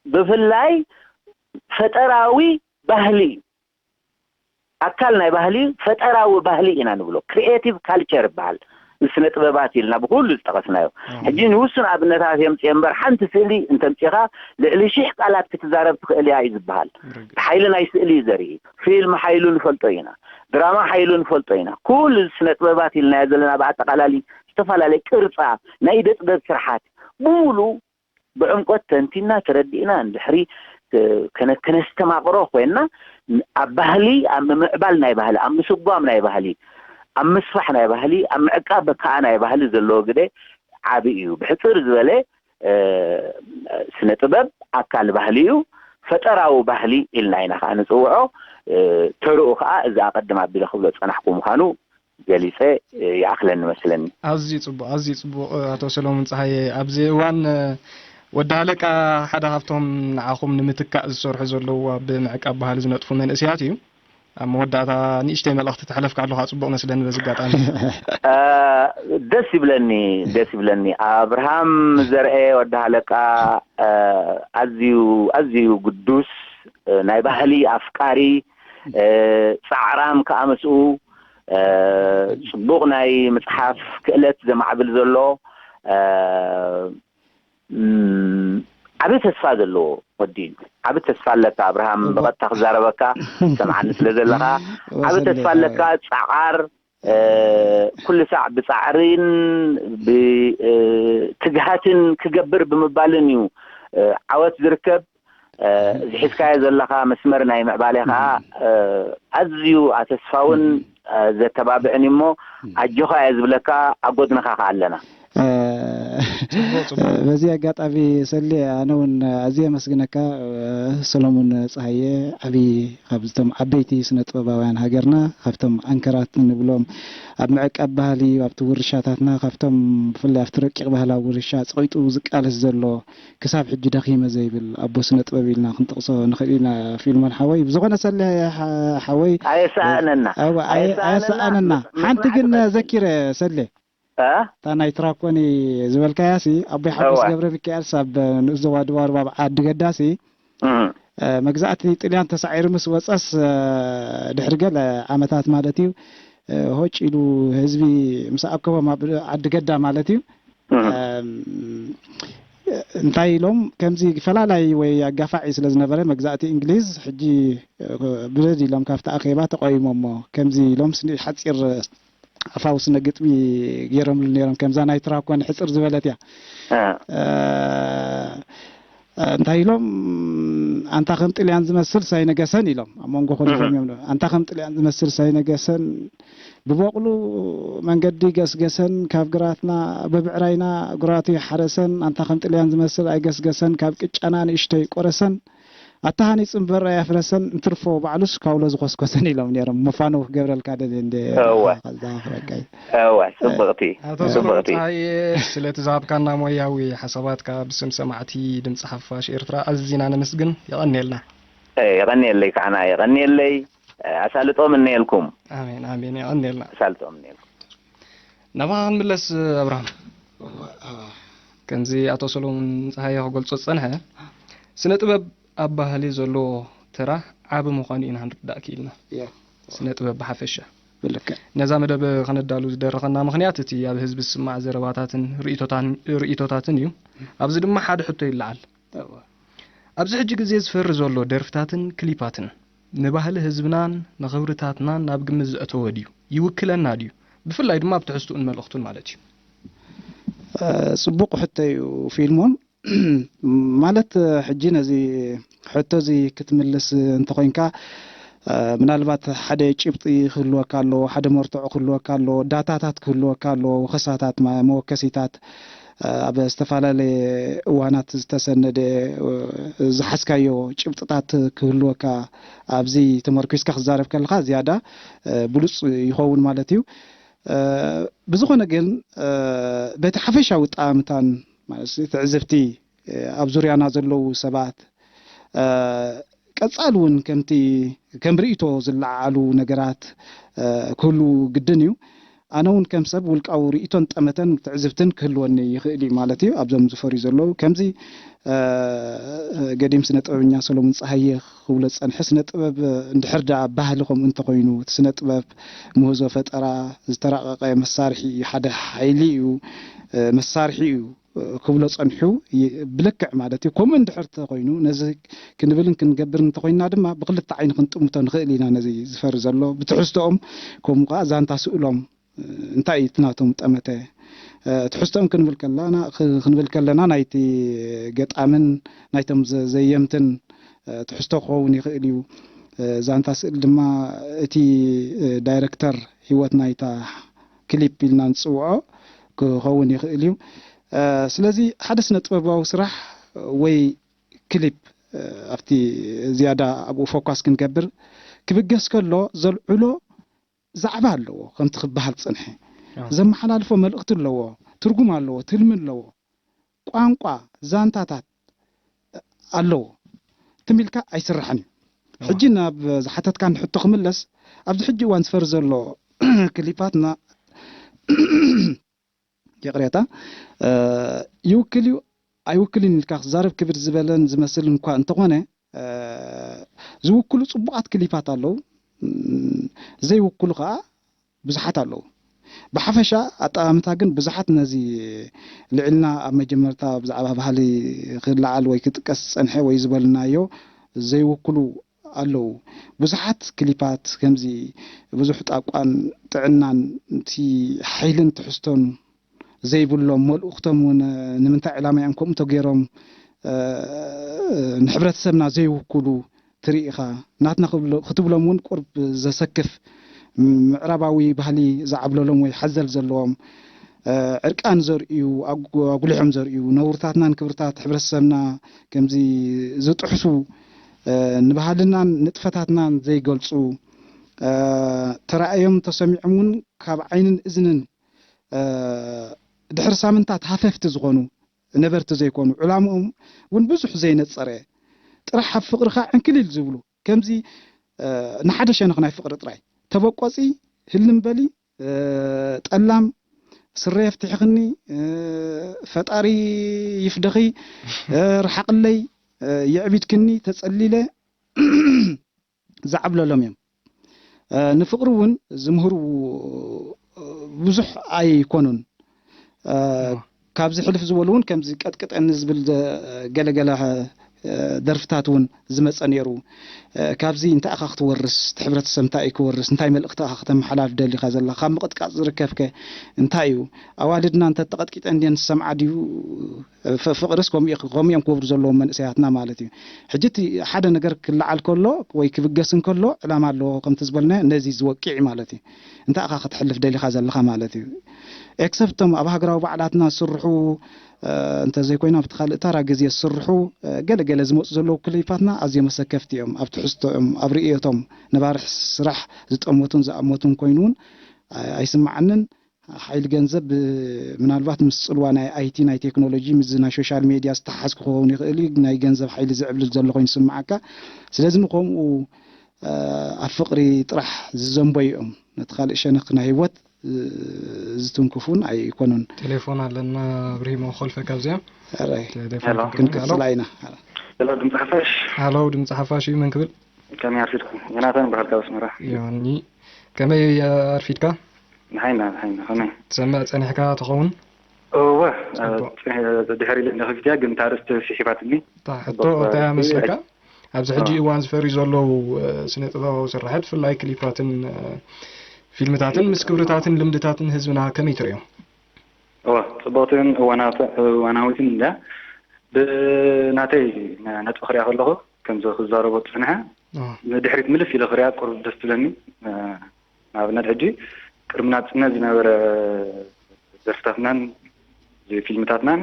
ብፍላይ ፈጠራዊ ባህሊ እዩ። ኣካል ናይ ባህሊ እዩ፣ ፈጠራዊ ባህሊ ኢና ንብሎ። ክሪኤቲቭ ካልቸር ይበሃል፣ ስነ ጥበባት ኢልና ብኩሉ ዝጠቐስናዮ። ሕጂ ንውሱን ኣብነታት የምፅእ እምበር፣ ሓንቲ ስእሊ እንተምፂኻ ልዕሊ ሽሕ ቃላት ክትዛረብ ትኽእል እያ እዩ ዝበሃል። ሓይሊ ናይ ስእሊ እዩ ዘርኢ። ፊልም ሓይሉ ንፈልጦ ኢና፣ ድራማ ሓይሉ ንፈልጦ ኢና። ኩሉ ስነ ጥበባት ኢልናዮ ዘለና ብኣጠቓላሊ ዝተፈላለየ ቅርፃ፣ ናይ ኢደ ጥበብ ስርሓት ብምሉ ብዕምቆት ተንቲና ተረዲእና እንድሕሪ ከነስተማቕሮ ኮይና፣ ኣብ ባህሊ፣ ኣብ ምምዕባል ናይ ባህሊ፣ ኣብ ምስጓም ናይ ባህሊ፣ ኣብ ምስፋሕ ናይ ባህሊ፣ ኣብ ምዕቃብ ከዓ ናይ ባህሊ ዘለዎ ግደ ዓቢ እዩ። ብሕፅር ዝበለ ስነ ጥበብ ኣካል ባህሊ እዩ። ፈጠራዊ ባህሊ ኢልና ኢና ከዓ ንፅውዖ። ተርኡ ከዓ እዚ ኣቐድም ኣቢለ ክብሎ ዝፀናሕኩ ምዃኑ ገሊፀ ይኣኽለኒ መስለኒ። ኣዝዩ ጽቡቕ፣ ኣዝዩ ጽቡቕ። ኣቶ ሰሎሙን ጸሃየ፣ ኣብዚ እዋን ወዲ ሃለቃ ሓደ ካብቶም ንዓኹም ንምትካእ ዝሰርሑ ዘለዉ ኣብ ምዕቃብ ባህሊ ዝነጥፉ መንእሰያት እዩ። ኣብ መወዳእታ ንእሽተይ መልእኽቲ ተሕለፍካ ኣለኻ ጽቡቕ መስለኒ በዚ ኣጋጣሚ። ደስ ይብለኒ፣ ደስ ይብለኒ። ኣብርሃም ዘርኤ ወዲ ሃለቃ ኣዝዩ፣ ኣዝዩ ግዱስ፣ ናይ ባህሊ ኣፍቃሪ፣ ጻዕራም ከኣ ምስኡ፣ ጽቡቕ ናይ ምጽሓፍ ክእለት ዘማዕብል ዘሎ፣ ዓቢ ተስፋ ዘለዎ ወዲ እዩ። ዓቢ ተስፋ ኣለካ ኣብርሃም፣ ብቐጥታ ክዛረበካ ሰምዓኒ ስለ ዘለኻ። ዓቢ ተስፋ ኣለካ፣ ጻዓር፣ ኩሉ ሳዕ ብጻዕርን ብትግሃትን ክገብር ብምባልን እዩ ዓወት ዝርከብ። እዚ ሒዝካዮ ዘለኻ መስመር ናይ ምዕባሌ ኸዓ ኣዝዩ ኣተስፋውን ዘተባብዕን እዩ እሞ፣ ኣጆኻ እየ ዝብለካ፣ ኣብ ጎድንኻ ኸዓ ኣለና። በዚ ኣጋጣሚ ሰሌ፣ ኣነ እውን ኣዝየ ኣመስግነካ። ሰሎሙን ጸሃየ ዓቢ ካብቶም ዓበይቲ ስነ ጥበባውያን ሃገርና፣ ካብቶም ኣንከራት ንብሎም ኣብ ምዕቃብ ባህሊ፣ ኣብቲ ውርሻታትና ካብቶም ብፍላይ ኣብቲ ረቂቕ ባህላዊ ውርሻ ጸቒጡ ዝቃለስ ዘሎ ክሳብ ሕጂ ደኺመ ዘይብል ኣቦ ስነ ጥበብ ኢልና ክንጠቕሶ ንኽእል ኢና ፊልሞን ሓወይ። ብዝኾነ ሰሌ ሓወይ ኣየሰኣነና ኣየሰኣነና። ሓንቲ ግን ዘኪረ ሰሌ እታ ናይ ትራኮኒ ዝበልካያ ሲ ኣቦይ ሓጎስ ገብረ ሚካኤልስ ኣብ ንኡስ ዞባ ደቡብ ኣብ ዓዲ ገዳ ሲ መግዛእቲ ጥልያን ተሳዒሩ ምስ ወፀስ ድሕሪ ገለ ዓመታት ማለት እዩ ሆጭ ኢሉ ህዝቢ ምስ ኣከቦም ኣብ ዓዲ ገዳ ማለት እዩ እንታይ ኢሎም ከምዚ ፈላላይ ወይ ኣጋፋዒ ስለ ዝነበረ መግዛእቲ እንግሊዝ ሕጂ ብደድ ኢሎም ካብቲ ኣኼባ ተቆይሞሞ ከምዚ ኢሎም ስኒ ሓፂር ኣፋዊ ስነ ግጥሚ ገይሮምሉ ነይሮም። ከምዛ ናይ ትራኮን ሕፅር ዝበለት እያ። እንታይ ኢሎም ኣንታ ከም ጥልያን ዝመስል ሳይነገሰን ኢሎም ኣብ መንጎ ኮሊፎም እዮም። ኣንታ ከም ጥልያን ዝመስል ሳይነገሰን ብበቕሉ መንገዲ ገስገሰን ካብ ግራትና ብብዕራይና ግራቱ ይሓረሰን ኣንታ ከም ጥልያን ዝመስል ኣይገስገሰን ካብ ቅጫና ንእሽተይ ቆረሰን ኣታ ሃኒጹ እምበር ኣየፍረሰን እንትርፎ ባዕሉስ ካውሎ ዝኾስኮሰን ኢሎም ነይሮም። መፋነዊ ክገብረልካ ደልየ እንደ እወ። ከዛ ክረካይ። እወ፣ ጽብቕቲ፣ ኣቶ ሰሎሞን ጽብቕቲ። ጸሃየ፣ ስለቲ ዝሃብካና ሞያዊ ሓሳባትካ ብስም ሰማዕቲ ድምጺ ሓፋሽ ኤርትራ ኣዚና ነመስግን። የቐንየልና። እ፣ የቐንየለይ ከዓና፣ የቐንየለይ። እ፣ ኣሳልጦ ምነየልኩም። ኣሜን፣ ኣሜን። የቐንየልና። ኣሳልጦ ምነየልኩም። ናባኻ ክንምለስ ኣብርሃም። ከምዚ ኣቶ ሰሎሙን ጸሃየ ክገልጾ ዝጸንሐ፣ ስነ ጥበብ ኣብ ባህሊ ዘለዎ ተራ ዓቢ ምዃኑ ኢና ክንርዳእ ክኢልና። ስነ ጥበብ ብሓፈሻ። ብልክዕ። ነዛ መደብ ከነዳሉ ዝደረኸና ምኽንያት እቲ ኣብ ህዝቢ ዝስማዕ ዘረባታትን ርእይቶታን-፣ ርእይቶታትን እዩ። ኣብዚ ድማ ሓደ ሕቶ ይለዓል። እወ። ኣብዚ ሕጂ ግዜ ዝፈሪ ዘሎ ደርፍታትን ክሊፓትን ንባህሊ ህዝብናን ንኽብርታትናን ናብ ግምት ዘእተወ ድዩ? ይውክለና ድዩ? ብፍላይ ድማ ኣብ ትሕዝትኡን መልእኽቱን ማለት እዩ። እ፣ ጽቡቕ ሕቶ እዩ ፊልሞን። ማለት ሕጂ ነዚ ሕቶ እዚ ክትምልስ እንተኾይንካ፣ እ፣ ምናልባት ሓደ ጭብጢ ክህልወካ ኣለዎ፣ ሓደ መርትዖ ክህልወካ ኣለዎ፣ ዳታታት ክህልወካ ኣለዎ፣ ወኸሳታት፣ ማ-፣ መወከሲታት፣ እ፣ ኣብ ዝተፈላለየ እዋናት ዝተሰነደ፣ እ፣ ዝሓዝካዮ ጭብጥታት ክህልወካ፣ ኣብዚ ተመርኲስካ ክትዛረብ ከለኻ ዝያዳ፣ እ፣ ብሉጽ ይኸውን ማለት እዩ። እ፣ ብዝኾነ ግን፣ እ፣ በቲ ሓፈሻዊ ጠማምታን ማለት ትዕዝብቲ፣ እ፣ ኣብ ዙርያና ዘለዉ ሰባት፣ እ፣ ቀጻሊ እውን ከምቲ ከም ርእይቶ ዝለዓዓሉ ነገራት ክህሉ ግድን እዩ። ኣነ እውን ከም ሰብ ውልቃዊ ርእይቶን ጠመተን ትዕዝብትን ክህልወኒ ይኽእል እዩ ማለት እዩ። ኣብዞም ዝፈርዩ ዘለዉ ከምዚ ገዲም ስነ ጥበበኛ ሰሎሙን ፀሃየ ክብሎ ዝፀንሐ፣ ስነ ጥበብ እንድሕር ደኣ ባህሊ ከምኡ እንተኾይኑ፣ እቲ ስነ ጥበብ ምህዞ ፈጠራ ዝተራቐቐ መሳርሒ እዩ፣ ሓደ ሓይሊ እዩ፣ መሳርሒ እዩ ክብሎ ጸኒሑ፣ ብልክዕ ማለት እዩ። ከምኡ እንድሕር ተኾይኑ፣ ነዚ ክንብልን ክንገብርን እንተኾይንና ድማ ብኽልተ ዓይኒ ክንጥምቶ ንኽእል ኢና። ነዚ ዝፈሪ ዘሎ ብትሕዝቶኦም፣ ከምኡ ከኣ ዛንታ ስእሎም እንታይ እዩ እቲ ናቶም ጠመተ? ትሕዝቶኦም ክንብል ከለና ክንብል ከለና ናይቲ ገጣምን ናይቶም ዘየምትን ትሕዝቶ ክኸውን ይኽእል እዩ። ዛንታ ስእል ድማ እቲ ዳይረክተር ህይወት ናይታ ክሊፕ ኢልና ንፅውዖ ክኸውን ይኽእል እዩ። ስለዚ ሓደ ስነ ጥበባዊ ስራሕ ወይ ክሊፕ ኣብቲ ዝያዳ ኣብኡ ፎካስ ክንገብር ክብገስ ከሎ ዘልዕሎ ዛዕባ ኣለዎ። ከምቲ ክበሃል ዝፀንሐ ዘመሓላልፎ መልእኽቲ ኣለዎ፣ ትርጉም ኣለዎ፣ ትልሚ ኣለዎ፣ ቋንቋ፣ ዛንታታት ኣለዎ። ትም ኢልካ ኣይስራሕን እዩ። ሕጂ ናብ ዝሓተትካን ሕቶ ክምለስ፣ ኣብዚ ሕጂ እዋን ዝፈሪ ዘሎ ክሊፓትና ይቕሬታ ይውክል እዩ ኣይውክልን ኢልካ ክዛረብ ክብድ ዝበለን ዝመስል እንኳ እንተኾነ፣ ዝውክሉ ጽቡቓት ክሊፓት ኣለዉ፣ ዘይውክሉ ከኣ ብዙሓት ኣለዉ። ብሓፈሻ ኣጠማምታ ግን ብዙሓት ነዚ ልዕልና ኣብ መጀመርታ ብዛዕባ ባህሊ ክለዓል ወይ ክጥቀስ ዝጸንሐ ወይ ዝበልናዮ ዘይውክሉ ኣለዉ። ብዙሓት ክሊፓት ከምዚ ብዙሕ ጣቋን ጥዕናን እቲ ሓይልን ትሕዝቶን ዘይብሎም፣ መልእኽቶም እውን ንምንታይ ዕላማ እዮም ከምኡ ተገይሮም ንሕብረተሰብና ዘይውክሉ ትርኢ ኢኻ። ናትና ክትብሎም እውን ቁርብ ዘሰክፍ ምዕራባዊ ባህሊ ዝዓብለሎም ወይ ሓዘል ዘለዎም ዕርቃን ዘርእዩ፣ ኣጉሊሖም ዘርእዩ፣ ነውርታትናን ክብርታት ሕብረተሰብና ከምዚ ዝጥሕሱ፣ ንባህልናን ንጥፈታትናን ዘይገልፁ፣ ተራእዮም ተሰሚዖም እውን ካብ ዓይንን እዝንን ድሕሪ ሳምንታት ሃፈፍቲ ዝኾኑ ነበርቲ ዘይኮኑ፣ ዕላምኦም እውን ብዙሕ ዘይነፀረ፣ ጥራሕ ኣብ ፍቕርኻ ዕንክሊል ዝብሉ፣ ከምዚ ንሓደ ሸነኽ ናይ ፍቕሪ ጥራይ ተበቆፂ፣ ህልም በሊ፣ ጠላም፣ ስረ የፍትሕኽኒ፣ ፈጣሪ ይፍደኺ፣ ርሓቕለይ፣ የዕቢድክኒ፣ ተፀሊለ፣ ዝዓብለሎም እዮም። ንፍቕሪ እውን ዝምህሩ ብዙሕ ኣይኮኑን። ካብዚ ሕልፍ ዝበሉ እውን ከምዚ ቀጥቅጠኒ ዝብል ገለገለ ደርፍታት እውን ዝመፀ ነይሩ። ካብዚ እንታይ ኢኻ ክትወርስ፣ እቲ ሕብረተሰብ እንታይ እዩ ክወርስ፣ እንታይ መልእኽቲ ኢኻ ከተመሓላልፍ ደሊኻ ዘለኻ፣ ካብ ምቕጥቃጥ ዝርከብከ እንታይ እዩ? ኣዋልድና እንተተቐጥቂጠን ድየን ዝሰምዓ ድዩ? ፍቕርስ ከምኡ እዮም ክገብሩ ዘለዎም መንእሰያትና ማለት እዩ። ሕጂ እቲ ሓደ ነገር ክለዓል ከሎ ወይ ክብገስ እንከሎ ዕላማ ኣለዎ፣ ከምቲ ዝበልና ነዚ ዝወቅዕ ማለት እዩ። እንታይ ኢኻ ክትሕልፍ ደሊኻ ዘለኻ ማለት እዩ። ኤክሰፕት እቶም ኣብ ሃገራዊ በዓላትና ዝስርሑ እንተዘይኮይኑ ኣብቲ ካልእ ተራ ግዜ ዝስርሑ ገለገለ ዝመፁ ዘለዉ ክሊፓትና ኣዝዮም መሰከፍቲ እዮም። ኣብ ትሕዝቶኦም፣ ኣብ ርእየቶም፣ ነባሪ ስራሕ ዝጠመቱን ዝኣመቱን ኮይኑ እውን ኣይስምዓንን። ሓይሊ ገንዘብ ምናልባት ምስ ፅልዋ ናይ ኣይቲ ናይ ቴክኖሎጂ ምስዚ ናይ ሶሻል ሜድያ ዝተሓሓዝ ክኸውን ይኽእል እዩ። ናይ ገንዘብ ሓይሊ ዝዕብልል ዘሎ ኮይኑ ዝስምዓካ። ስለዚ ንከምኡ ኣብ ፍቕሪ ጥራሕ ዝዘንበዩ እዮም። ነቲ ካልእ ሸነኽ ናይ ህይወት ዝትንክፉን ኣይኮኑን። ቴሌፎን ኣለና። ብርሂሞ ኮልፈ ካብዚኣ ራይ ክንቅፅላ ኢና። ሄሎ ድምፂ ሓፋሽ። ሃሎ ድምፂ ሓፋሽ እዩ። መን ክብል? ከመይ ኣርፊድኩም? ዮናታን በሃል ካብ ኣስመራ። ዮኒ ከመይ ኣርፊድካ? ንሓይና ንሓይና ከመይ? ትሰምዕ ፀኒሕካ ትኸውን? እወ ድሕር ኢለ ነኺፍትያ ግን ታርእስቲ ስሒባትኒ። ሕቶ እንታይ መስለካ? ኣብዚ ሕጂ እዋን ዝፈርዩ ዘለዉ ስነ ጥበባዊ ስራሓት ብፍላይ ክሊፓትን ፊልምታትን ምስ ክብርታትን ልምድታትን ህዝብና ከመይ ትርእዮ? እወ ፅቡቅትን እዋናዊትን እንድያ። ብናተይ ነጥቢ ክሪኣ ከለኹ ከምዚ ክዛረቦ ዝፅንሐ ንድሕሪት ምልስ ኢለ ክሪኣ ቁሩብ ደስ ትብለኒ። ንኣብነት ሕጂ ቅድሚ ናፅነት ዝነበረ ደርፍታትናን ፊልምታትናን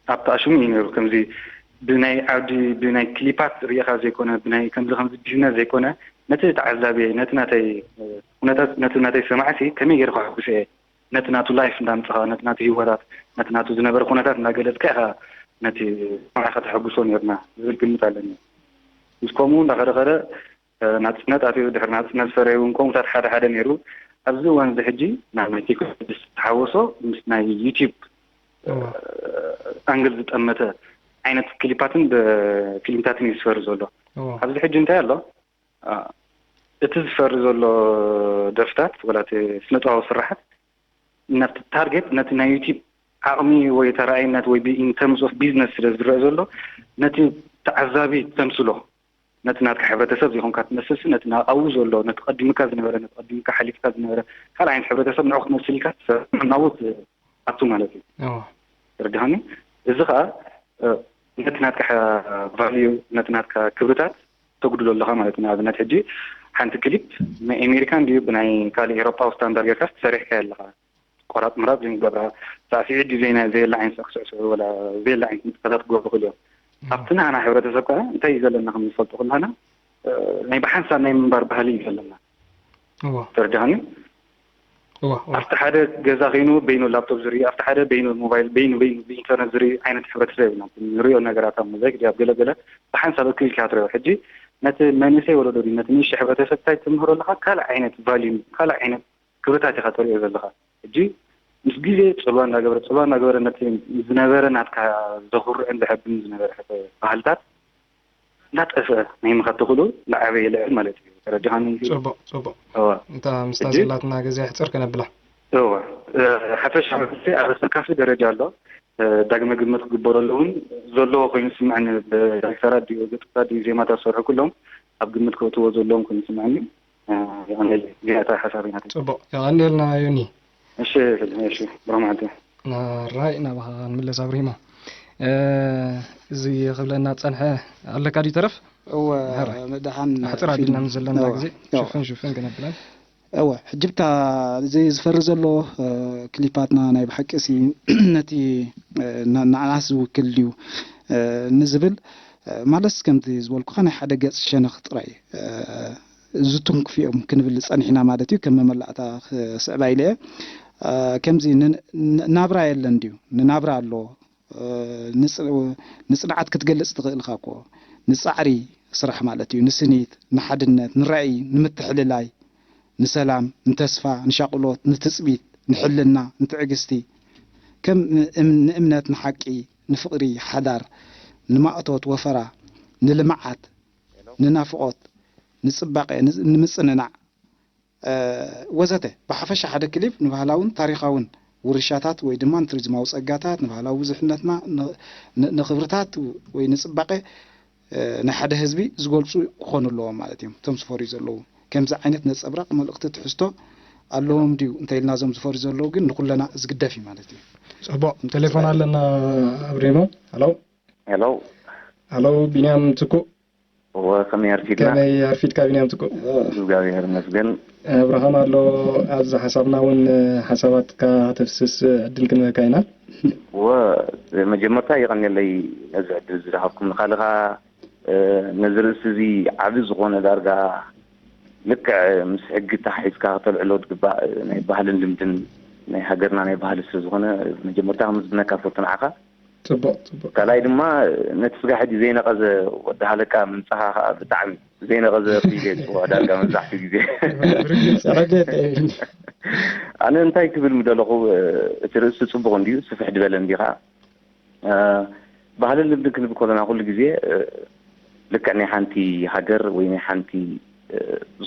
ኣብቲ ኣሽሙ እዩ ነይሩ። ከምዚ ብናይ ዓዲ ብናይ ክሊፓት ሪኢኻ ዘይኮነ ብናይ ከምዚ ከምዚ ቢዝነስ ዘይኮነ ነቲ ተዓዛቢ ነቲ ናተይ ኩነታት ነቲ ናተይ ሰማዕሲ ከመይ ገይረ ከሐጉሶ እየ ነቲ ናቱ ላይፍ እንዳምጻኻ ነቲ ናቱ ህይወታት ነቲ ናቱ ዝነበረ ኩነታት እንዳገለጽካ ኢኻ ነቲ ሰማዒ ከተሐጉሶ ነርና ዝብል ግምት ኣለኒ። ምስ ከምኡ እንዳኸደ ኸደ ናጽነት ኣትዩ፣ ድሕሪ ናጽነት ዝፈረዩ እውን ከምኡታት ሓደ ሓደ ነይሩ። ኣብዚ እዋን እዚ ሕጂ ናብ ናይ ቴክኖሎጂ ዝተሓወሶ ምስ ናይ ዩቲዩብ ኣንግል ዝጠመተ ዓይነት ክሊፓትን ፊልምታትን እዩ ዝፈሪ ዘሎ። ኣብዚ ሕጂ እንታይ ኣሎ? እቲ ዝፈሪ ዘሎ ደርፍታት ወላ እቲ ስነጥባዊ ስራሓት ናብቲ ታርጌት ነቲ ናይ ዩቲብ ዓቕሚ ወይ ተረኣይነት ወይ in terms of business ስለ ዝረአ ዘሎ ነቲ ተዓዛቢ ተምስሎ ነቲ ናትካ ሕብረተሰብ ዘይኮንካ ትመስልሲ ነቲ ኣብኡ ዘሎ ነቲ ቀዲምካ ዝነበረ ነቲ ቀዲምካ ሓሊፍካ ዝነበረ ካልእ ዓይነት ሕብረተሰብ ንዑ ክትመስል ኢልካ ትሰርሕ ናብኡ ትኣቱ ማለት እዩ። ተረድሃኒ? እዚ ከዓ ነቲ ናትካ ቫልዩ ነቲ ናትካ ክብርታት ተጉድሎ ኣለኻ ማለት እዩ። ንኣብነት ሕጂ ሓንቲ ክሊፕ ናይ ኣሜሪካን ድዩ ብናይ ካልእ ኤሮጳዊ ስታንዳርድ ጌርካ ተሰሪሕካያ ኣለኻ። ቆራፅ ምራፅ ዘይንገብራ ሳዕስዒት ድዩ ዘይና ዘየላ ዓይነት ሳዕስዕስዑ ወላ ዘየላ ዓይነት ንጥፈታት ክገብሩ ክእል እዮም። ኣብቲ ንዓና ሕብረተሰብ ከዓ እንታይ እዩ ዘለና ከም ንፈልጦ ከለና ናይ ብሓንሳብ ናይ ምንባር ባህሊ እዩ ዘለና። ተረድሃኒ? ኣብቲ ሓደ ገዛ ኮይኑ በይኑ ላፕቶፕ ዝርኢ ኣብቲ ሓደ በይኑ ሞባይል በይኑ በይኑ ብኢንተርነት ዝርኢ ዓይነት ሕብረተሰብ ኢና ንሪኦ ነገራት ኣብ ሞዛይክ ድዩ ኣብ ገለገለ ብሓንሳብ እክብ ኢልካ ትሪኦ ሕጂ ነቲ መንእሰይ ወለዶ ድዩ ነቲ ንእሽተይ ሕብረተሰብ እንታይ ትምህሮ ኣለካ ካልእ ዓይነት ቫልዩ ካልእ ዓይነት ክብርታት ኢካ ተሪኦ ዘለካ ሕጂ ምስ ግዜ ፅልዋ እንዳገበረ ፅልዋ እንዳገበረ ነቲ ዝነበረ ናትካ ዘኩርዕን ዘሐብን ዝነበረ ባህልታት እንዳጠፍአ ናይ ምኻድ ተኽእሎ እንዳዓበየ ይልዕል ማለት እዩ። ተረዲኻኒ? ፅቡቕ ፅቡቕ። እዋ እንታ ምስታ ሕጂ ዘላትና ግዜ ኣሕፅር ከነብላ። እዋ ሓፈሻ መልሲ ኣብ ኣሰካፊ ደረጃ ኣሎ። ዳግመ ግምት ክግበረሉ እውን ዘለዎ ኮይኑ ዝስምዐኒ ብዳይሬክተራት ድዩ ገፅታት ድዩ ዜማታት ዝሰርሑ ኩሎም ኣብ ግምት ከእትዎ ዘለዎም ኮይኑ ዝስምዐኒ። የቐንየለይ እዚኣ እታ ሓሳበይ ናተይ። ፅቡቕ የቐንየልና ዮኒ። እሺ እሺ ብሩኽ መዓልቲ። ራይ ናባኻ ክንምለስ ኣብሪሂሞ እዚ ክብለና ዝፀንሐ ኣለካ ድዩ ተረፍ? እወ። ሕራይ። ደሓን ኣሕፅር ኣቢልና ምስ ዘለና ግዜ ሽፍን ሽፍን ክነብለን። እወ ሕጂ ብታ እዚ ዝፈሪ ዘሎ ክሊፓትና ናይ ብሓቂ ሲ ነቲ ንዓናስ ዝውክል ድዩ ንዝብል ማለትስ ከምቲ ዝበልኩኻ ናይ ሓደ ገፅ ሸነኽ ጥራይ ዝትንክፉ እዮም ክንብል ጸኒሕና ማለት እዩ። ከም መመላእታ ክስዕባ ኢለ እየ። ከምዚ ናብራ የለን ድዩ? ንናብራ ኣሎ። ንጽንዓት ክትገልጽ ትኽእል ኢኻ እኮ። ንጻዕሪ ስራሕ ማለት እዩ። ንስኒት፣ ንሓድነት፣ ንራእይ፣ ንምትሕልላይ፣ ንሰላም፣ ንተስፋ፣ ንሻቕሎት፣ ንትጽቢት፣ ንሕልና፣ ንትዕግስቲ፣ ከም ንእምነት፣ ንሓቂ፣ ንፍቕሪ፣ ሓዳር፣ ንማእቶት፣ ወፈራ፣ ንልምዓት፣ ንናፍቖት፣ ንጽባቐ፣ ንምጽንናዕ፣ ወዘተ። ብሓፈሻ ሓደ ክሊፕ ንባህላውን ታሪኻውን ውርሻታት ወይ ድማ ንቱሪዝማዊ ጸጋታት፣ ንባህላዊ ብዙሕነትና፣ ንኽብርታት ወይ ንጽባቐ ናይ ሓደ ህዝቢ ዝገልጹ ክኾኑ ኣለዎም ማለት እዮም። እቶም ዝፈርዩ ዘለዉ ከምዚ ዓይነት ነጸብራቕ መልእኽቲ ትሕዝቶ ኣለዎም ድዩ እንተኢልና እዞም ዝፈርዩ ዘለዉ ግን ንኹለና ዝግደፍ እዩ ማለት እዩ። ጽቡቕ። ቴሌፎን ኣለና ኣብሪሞ። ሃሎ። ሄሎ። ሃሎ ቢንያም ትኩእ። እወ ከመይ ኣርፊድና? ከመይ ኣርፊድካ ቢንያም ትኩእ? እግዚኣብሔር ይመስገን። ኣብርሃም ኣሎ ኣብዚ ሓሳብና እውን ሓሳባትካ ከተፍስስ ዕድል ክንበካ ኢና። እወ መጀመርታ የቐንየለይ ነዚ ዕድል ዝረሃብኩም ንካልኻ ነዚ ርእሲ እዚ ዓቢ ዝኾነ ዳርጋ ልክዕ ምስ ሕጊ ተሓሒዝካ ክተልዕሎ ዝግባእ ናይ ባህልን ልምድን ናይ ሃገርና ናይ ባህሊ ስለ ዝኾነ መጀመርታ ከመስግነካ ፈቱ ንዓኻ። ጽቡቕ ጽቡቕ። ካልኣይ ድማ ነቲ ስጋሕዲ ዘይነቐዘ ወዲ ሃለቃ ምምጻኻ ከዓ ብጣዕሚ ዘይነቐዘ ክኢለ ይጽውዖ ዳርጋ መብዛሕትኡ ግዜ። ኣነ እንታይ ክብል ምደለኹ እቲ ርእሲ ጽቡቕ እንድዩ ስፍሕ ድበለ እንዲኻ ባህልን ልምድን ክንብል ከለና ኩሉ ግዜ ልክዕ ናይ ሓንቲ ሃገር ወይ ናይ ሓንቲ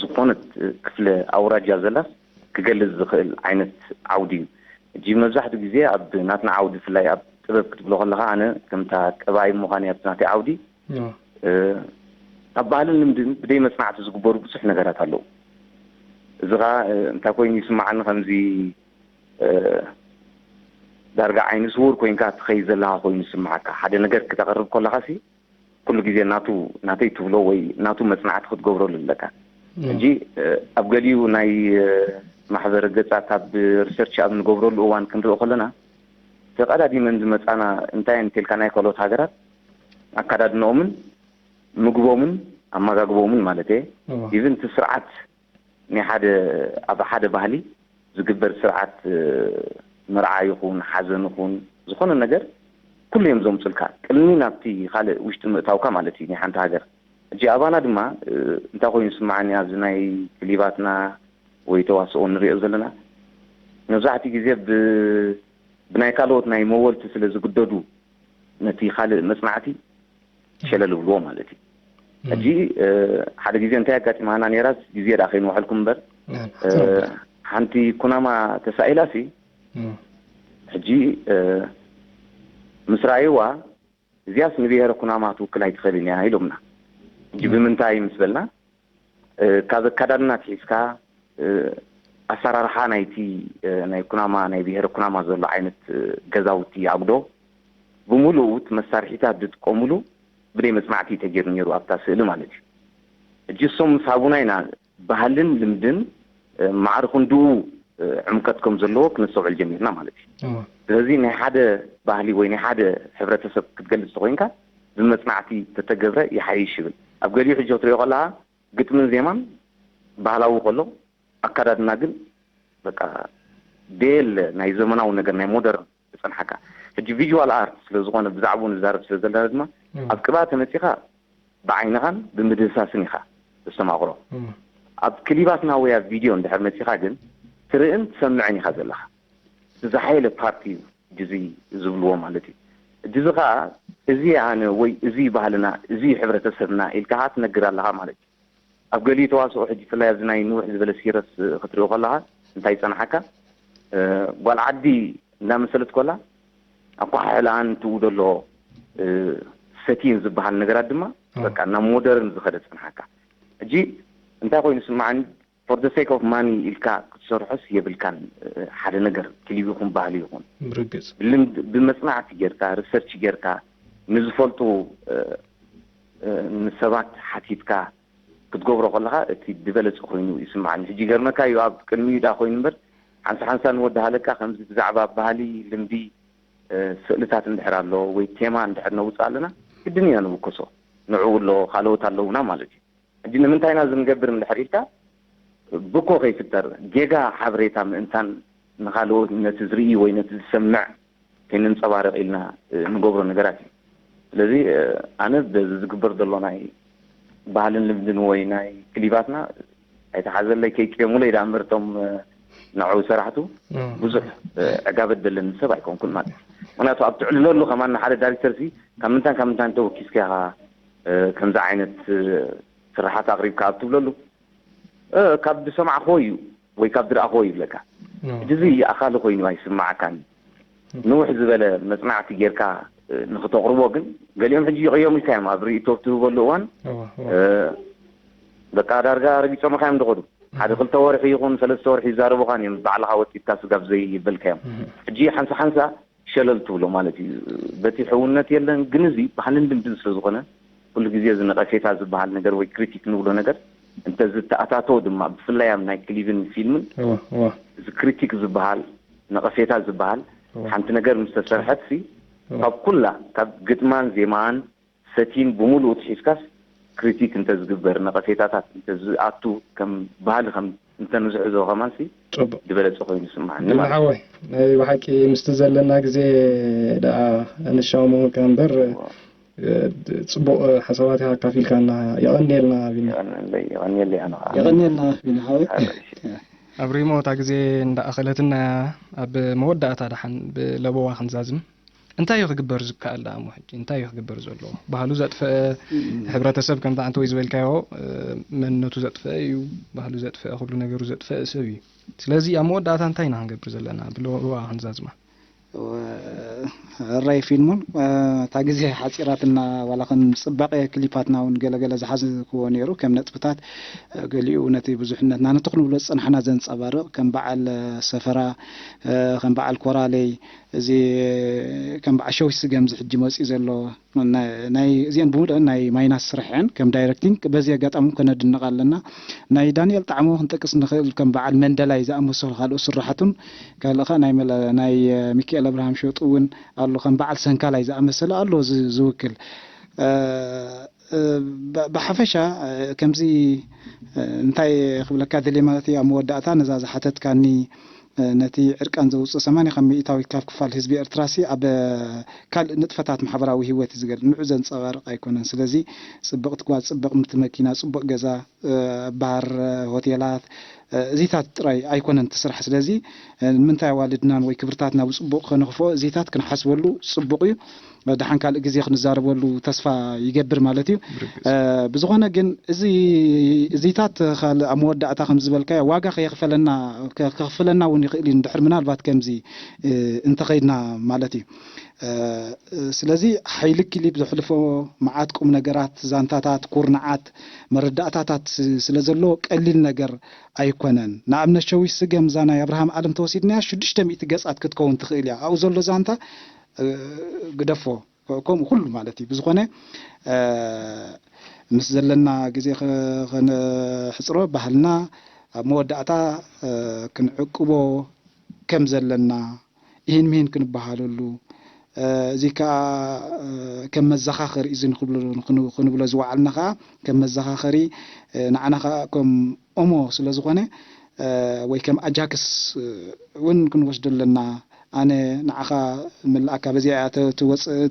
ዝኾነት ክፍለ ኣውራጃ ዘላስ ክገልጽ ዝኽእል ዓይነት ዓውዲ እዩ። ሕጂ መብዛሕትኡ ግዜ ኣብ ናትና ዓውዲ ብፍላይ ኣብ ጥበብ ክትብሎ ከለኻ ኣነ ከምታ ቀባይ ምዃን ኣብቲ ናተይ ዓውዲ ኣብ ባህልን ልምድን ብደይ መጽናዕቲ ዝግበሩ ብዙሕ ነገራት ኣለዉ። እዚ ኸዓ እንታይ ኮይኑ ይስምዓኒ ከምዚ ዳርጋ ዓይኒ ስውር ኮይንካ ትኸይድ ዘለኻ ኮይኑ ይስምዓካ። ሓደ ነገር ክተቕርብ ከለኻ ሲ ኩሉ ግዜ ናቱ ናተይ ትብሎ ወይ ናቱ መጽናዕቲ ክትገብረሉ ኣለካ። ሕጂ ኣብ ገሊኡ ናይ ማሕበረ ገጻት ኣብ ሪሰርች ኣብ ንገብረሉ እዋን ክንርኢ ከለና ተቐዳዲመን ዝመጻና እንታይ እንተልካ ናይ ካልኦት ሃገራት ኣካዳድንኦምን ምግቦምን ኣመጋግቦምን ማለት እየ ኢቭን እቲ ስርዓት ናይ ሓደ ኣብ ሓደ ባህሊ ዝግበር ስርዓት መርዓ ይኹን ሓዘን ይኹን ዝኾነ ነገር ኩሉ እዮም ዘምፁልካ ቅድሚ ናብቲ ካልእ ውሽጢ ምእታውካ ማለት እዩ ናይ ሓንቲ ሃገር። ሕጂ ኣባና ድማ እንታይ ኮይኑ ስማዓኒ ኣብዚ ናይ ክሊባትና ወይ ተዋስኦ ንሪኦ ዘለና መብዛሕትኡ ግዜ ብናይ ካልኦት ናይ መወልቲ ስለ ዝግደዱ ነቲ ካልእ መፅናዕቲ ሸለል ይብልዎ ማለት እዩ። ሕጂ ሓደ ግዜ እንታይ ኣጋጢማና ነይራ ግዜ ደኣ ከይንውሐልኩም እምበር ሓንቲ ኩናማ ተሳኢላ ሲ ሕጂ ምስ ረኣይዋ እዚኣስ ንብሄረ ኩናማ ትውክል ኣይትኽእልን እያ ኢሎምና። ሕጂ ብምንታይ ምስ በልና ካብ ኣካዳድና ኣትሒዝካ ኣሰራርሓ ናይቲ ናይ ኩናማ ናይ ብሄረ ኩናማ ዘሎ ዓይነት ገዛውቲ ኣጉዶ ብምሉኡ እቲ መሳርሒታት ዝጥቀምሉ ብደይ መፅናዕቲ ተገይሩ ነይሩ ኣብታ ስእሊ ማለት እዩ። ሕጂ እሶም ምስ ሃቡና ኢና ባህልን ልምድን ማዕረ ክንድኡ ዕምቀት ከም ዘለዎ ክነስተውዕል ጀሚርና ማለት እዩ። ስለዚ ናይ ሓደ ባህሊ ወይ ናይ ሓደ ሕብረተሰብ ክትገልፅ ተኮይንካ ብመፅናዕቲ ተተገብረ ይሓይሽ ይብል። ኣብ ገሊኡ ሕጂ ክትሪኦ ከለካ ግጥምን ዜማን ባህላዊ ከሎ ኣካዳድና ግን በቃ ደየለ ናይ ዘመናዊ ነገር ናይ ሞደርን ዝፀንሓካ። ሕጂ ቪዥዋል ኣርት ስለ ዝኾነ ብዛዕባኡ ንዛረብ ስለ ዘለና ድማ ኣብ ቅብኣ ተመፂኻ ብዓይንኻን ብምድህሳስን ኢኻ ተስተማቕሮ። ኣብ ክሊባትና ወይ ኣብ ቪድዮ እንድሕር መፂኻ ግን ትርእን ትሰምዕን ኢኻ ዘለኻ። እቲ ዝሓየለ ፓርቲ እዩ እዚ ዝብልዎ ማለት እዩ። እዚ ከዓ እዚ ኣነ ወይ እዚ ባህልና እዚ ሕብረተሰብና ኢልካ ከዓ ትነግር ኣለኻ ማለት እዩ። ኣብ ገሊኡ ተዋስኦ ሕጂ ብፍላይ ኣብዚ ናይ ንውሕ ዝበለ ሲረስ ክትሪኦ ከለኻ እንታይ ይፀንሓካ ጓል ዓዲ እንዳመሰለት ኮላ ኣኳሓሕላኣን ትኡ ዘሎ ሰቲን ዝበሃል ነገራት ድማ በቃ ናብ ሞደርን ዝኸደ ፀንሓካ። ሕጂ እንታይ ኮይኑ ስማዓኒ for the sake of money ኢልካ ክትሰርሖስ የብልካን። ሓደ ነገር ክሊብ ይኹን ባህሊ ይኹን ብርግፅ ልምድ ብመፅናዕቲ ጌርካ ሪሰርች ጌርካ ንዝፈልጡ ንሰባት ሓቲትካ ክትገብሮ ከለካ እቲ ዝበለፀ ኮይኑ ይስማዓኒ። ሕጂ ይገርመካ እዩ ኣብ ቅድሚኡ ዳ ኮይኑ እምበር ሓንሳ ሓንሳ ንወዲ ሃለቃ ከምዚ ብዛዕባ ባህሊ ልምዲ ስእልታት እንድሕር ኣሎ ወይ ቴማ እንድሕር ነውፅእ ኣለና ግድን ኢና ንውከሶ። ንዕኡ ኣሎ ካልኦት ኣለውና ማለት እዩ። ሕጂ ንምንታይ ኢና እዚ ንገብር እንድሕር ኢልካ ብኮ ከይፍጠር ጌጋ ሓበሬታ ምእንታን ንካልኦት ነቲ ዝርኢ ወይ ነቲ ዝሰምዕ ከይነንፀባርቕ ኢልና ንገብሮ ነገራት እዩ። ስለዚ ኣነ በዚ ዝግበር ዘሎ ናይ ባህልን ልምድን ወይ ናይ ክሊባትና ኣይተሓዘለይ ከይቅየሙለይ ደኣ እምበር እቶም ንዕኡ ሰራሕቱ ብዙሕ ዕጋበት ዘለኒ ሰብ ኣይኮንኩን ማለት እዩ። ምክንያቱ ኣብ ትዕልለሉ ከማን ንሓደ ዳይሬክተር ሲ ካብ ምንታን ካብ ምንታን ተወኪስካ ኢኻ ከምዚ ዓይነት ስራሓት ኣቕሪብካ ኣብ ትብለሉ ካብ ዝሰማዕክዎ እዩ ወይ ካብ ዝረኣኽዎ ይብለካ። ሕጂ እዚ ኣኻሊ ኮይኑ ኣይስማዓካን። ንውሕ ዝበለ መፅናዕቲ ጌርካ ንክተቕርቦ ግን ገሊኦም ሕጂ ይቕየሙልካ እዮም። ኣብ ርእይቶ እትህበሉ እዋን በቃ ዳርጋ ረጊፆምኻ እዮም ዝኸዱ። ሓደ ክልተ ወርሒ ይኹን ሰለስተ ወርሒ ይዛረቡኻን እዮም ባዕልኻ ወፂእካ ስጋብ ዘይበልካዮም። ሕጂ ሓንሳ ሓንሳ ሸለል ትብሎ ማለት እዩ። በቲ ሕውነት የለን ግን እዚ ባህልን ልምድን ስለ ዝኾነ ኩሉ ግዜ እዚ ነቐፌታ ዝበሃል ነገር ወይ ክሪቲክ ንብሎ ነገር እንተዝተኣታተው ድማ ብፍላይ ኣብ ናይ ክሊብን ፊልምን እዚ ክሪቲክ ዝበሃል ነቐፌታ ዝበሃል ሓንቲ ነገር ምስ ተሰርሐት ሲ ካብ ኩላ ካብ ግጥማን ዜማን ሰቲን ብምሉኡ ትሒዝካስ ክሪቲክ እንተዝግበር ነቐፌታታት እንተዝኣቱ ከም ባህሊ ከም እንተንዝሕዞ ከማን ሲ ጽቡቅ ዝበለጸ ኮይኑ ይስምዓኒ ማለት እዩ። ሓወይ ናይ ብሓቂ ምስቲ ዘለና ግዜ ደኣ ንሻሙካ እምበር ጽቡቅ ሓሳባት ኢኻ ኣካፊልካና። የቐንየልና ቢኒ። የቐንየልና ኣነ ከዓ። የቐንየልና ቢኒ ሓወይ። ኣብ ሪሞ እታ ግዜ እንዳኣኸለትና ኣብ መወዳእታ ደሓን ብለበዋ ክንዛዝም። እንታይ እዩ ክግበር ዝከኣል ደኣ እሞ ሕጂ እንታይ እዩ ክግበር ዘለዎ? ባህሉ ዘጥፈአ ሕብረተሰብ ከምቲ ኣንተ ወይ ዝበልካዮ መንነቱ ዘጥፈአ እዩ፣ ባህሉ ዘጥፈአ ኩሉ ነገሩ ዘጥፈአ ሰብ እዩ። ስለዚ ኣብ መወዳእታ እንታይ ኢና ክንገብር ዘለና? ብለዋ ክንዛዝማ። ራይ ፊልሙን እታ ግዜ ሓፂራትና ዋላ ከም ፅባቐ ክሊፓትና እውን ገለገለ ዝሓዝክዎ ነይሩ ከም ነጥብታት ገሊኡ ነቲ ብዙሕነትና ነቲ ክንብሎ ዝፀናሕና ዘንፀባርቕ ከም በዓል ሰፈራ ከም በዓል ኮራለይ እዚ ከም በዓል ሸዊት ስገም ዝሕጂ መፅኡ ዘሎ ናይ እዚአን ብምሉአን ናይ ማይናስ ስራሕ እየን ከም ዳይረክቲንግ በዚ ኣጋጣሚ ከነድንቕ ኣለና ናይ ዳንኤል ጣዕሞ ክንጠቅስ ንኽእል ከም በዓል መንደላይ ዝኣመሰሉ ካልኦት ስራሓቱን ካልእ ኸ ናይ ሚካኤል ኣብርሃም ሸጡ እውን ኣሎ ከም በዓል ሰንካላይ ዝኣመሰለ ኣሎ ዝውክል ብሓፈሻ ከምዚ እንታይ ክብለካ ደልየ ማለት እዩ ኣብ መወዳእታ ነዛ ዝሓተትካኒ ነቲ ዕርቃን ዘውፅእ ሰማንያ ካብ ሚእታዊት ካብ ክፋል ህዝቢ ኤርትራሲ ኣብ ካልእ ንጥፈታት ማሕበራዊ ህይወት እዩ ዝገል ንዑ ዘንፀባርቕ ኣይኮነን። ስለዚ ፅብቕቲ ጓል፣ ፅብቕቲ መኪና፣ ፅቡቕ ገዛ፣ ባር፣ ሆቴላት፣ እዚታት ጥራይ ኣይኮነን እቲ ስራሕ። ስለዚ ንምንታይ ኣዋልድናን ወይ ክብርታትና ብፅቡቕ ከነኽፍኦ እዚታት ክንሓስበሉ ፅቡቕ እዩ። ደሓን ካልእ ግዜ ክንዛረበሉ ተስፋ ይገብር ማለት እዩ። ብዝኾነ ግን እዚ እዚታት ካልእ ኣብ መወዳእታ ከም ዝበልካዮ ዋጋ ከየኽፈለና ከኽፍለና እውን ይኽእል እዩ፣ እንድሕር ምናልባት ከምዚ እንተኸይድና ማለት እዩ። ስለዚ ሓይሊ ክሊፕ ዘሕልፎ መዓት ቁም ነገራት፣ ዛንታታት፣ ኩርንዓት፣ መረዳእታታት ስለ ዘለዎ ቀሊል ነገር ኣይኮነን። ንኣብነት ሸዊት ስገም እዛ ናይ ኣብርሃም ዓለም ተወሲድናያ ሽዱሽተ ሚእቲ ገጻት ክትከውን ትኽእል እያ። ኣብኡ ዘሎ ዛንታ ግደፎ፣ ከምኡ ኩሉ ማለት እዩ። ብዝኾነ ምስ ዘለና ግዜ ከነሕፅሮ ባህልና ኣብ መወዳእታ ክንዕቅቦ ከም ዘለና ይህን ምሂን ክንበሃለሉ፣ እዚ ከዓ ከም መዘኻኸሪ እዚ ክንብሎ ዝወዓልና ከዓ ከም መዘኻኸሪ ንዓና ከዓ ከም ኦሞ ስለ ዝኾነ ወይ ከም ኣጃክስ እውን ክንወስዶ ኣለና። ኣነ ንዓኻ ምልኣካ በዚኣ እያ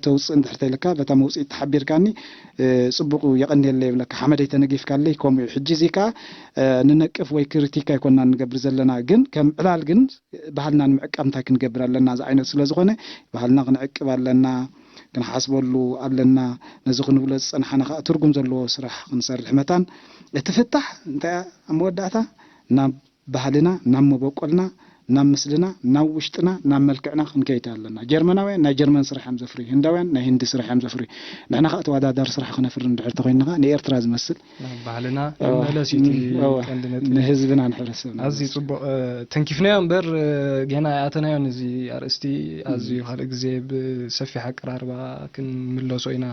ተውፅእ እንድሕር ተይለካ በታ መውፅኢት ተሓቢርካኒ ፅቡቅ የቐንየለ ይብለካ። ሓመደይ ተነጊፍካለይ ከምኡ እዩ። ሕጂ እዚ ከዓ ንነቅፍ ወይ ክሪቲክ ኣይኮና ንገብር ዘለና፣ ግን ከም ዕላል ግን ባህልና ንምዕቃብ እንታይ ክንገብር ኣለና ዝዓይነቱ ስለ ዝኾነ ባህልና ክንዕቅብ ኣለና፣ ክንሓስበሉ ኣለና። ነዚ ክንብሎ ዝፀናሓና ከዓ ትርጉም ዘለዎ ስራሕ ክንሰርሕ መታን እቲ ፍታሕ እንታይ ኣብ መወዳእታ ናብ ባህልና፣ ናብ መበቆልና፣ ናብ ምስልና፣ ናብ ውሽጥና፣ ናብ መልክዕና ክንከይድ ኣለና። ጀርመናውያን ናይ ጀርመን ስራሕ እዮም ዘፍርዩ፣ ህንዳውያን ናይ ህንዲ ስራሕ እዮም ዘፍርዩ። ንሕና ከዓ ተወዳዳሪ ስራሕ ክነፍሪ እንድሕር ተኮይንና ከዓ ንኤርትራ ዝመስል ባህልና መለስ እቲ ቀንዲ ነጥቢ ንህዝብና ንሕብረተሰብና ኣዝዩ ጽቡቕ ተንኪፍናዮ እምበር ገና ኣይኣተናዮን። እዚ ኣርእስቲ ኣዝዩ ካልእ ግዜ ብሰፊሕ ኣቀራርባ ክንምለሶ ኢና።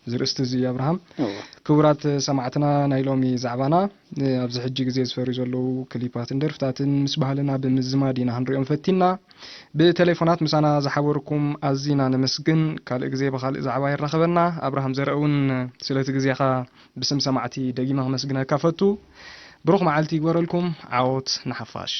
እዚ ርእስቲ እዚ ኣብርሃም ክቡራት ሰማዕትና ናይ ሎሚ ዛዕባና ኣብዚ ሕጂ ግዜ ዝፈርዩ ዘለዉ ክሊፓትን ደርፍታትን ምስ ባህልና ብምዝማድ ኢና ክንሪኦም ፈቲና። ብቴሌፎናት ምሳና ዝሓበርኩም ኣዚና ነመስግን። ካልእ ግዜ ብኻልእ ዛዕባ ይራኸበና። ኣብርሃም ዘርአ እውን ስለቲ ግዜኻ ብስም ሰማዕቲ ደጊመ ከመስግነካ ፈቱ። ብሩኽ መዓልቲ ይግበረልኩም። ዓወት ንሓፋሽ።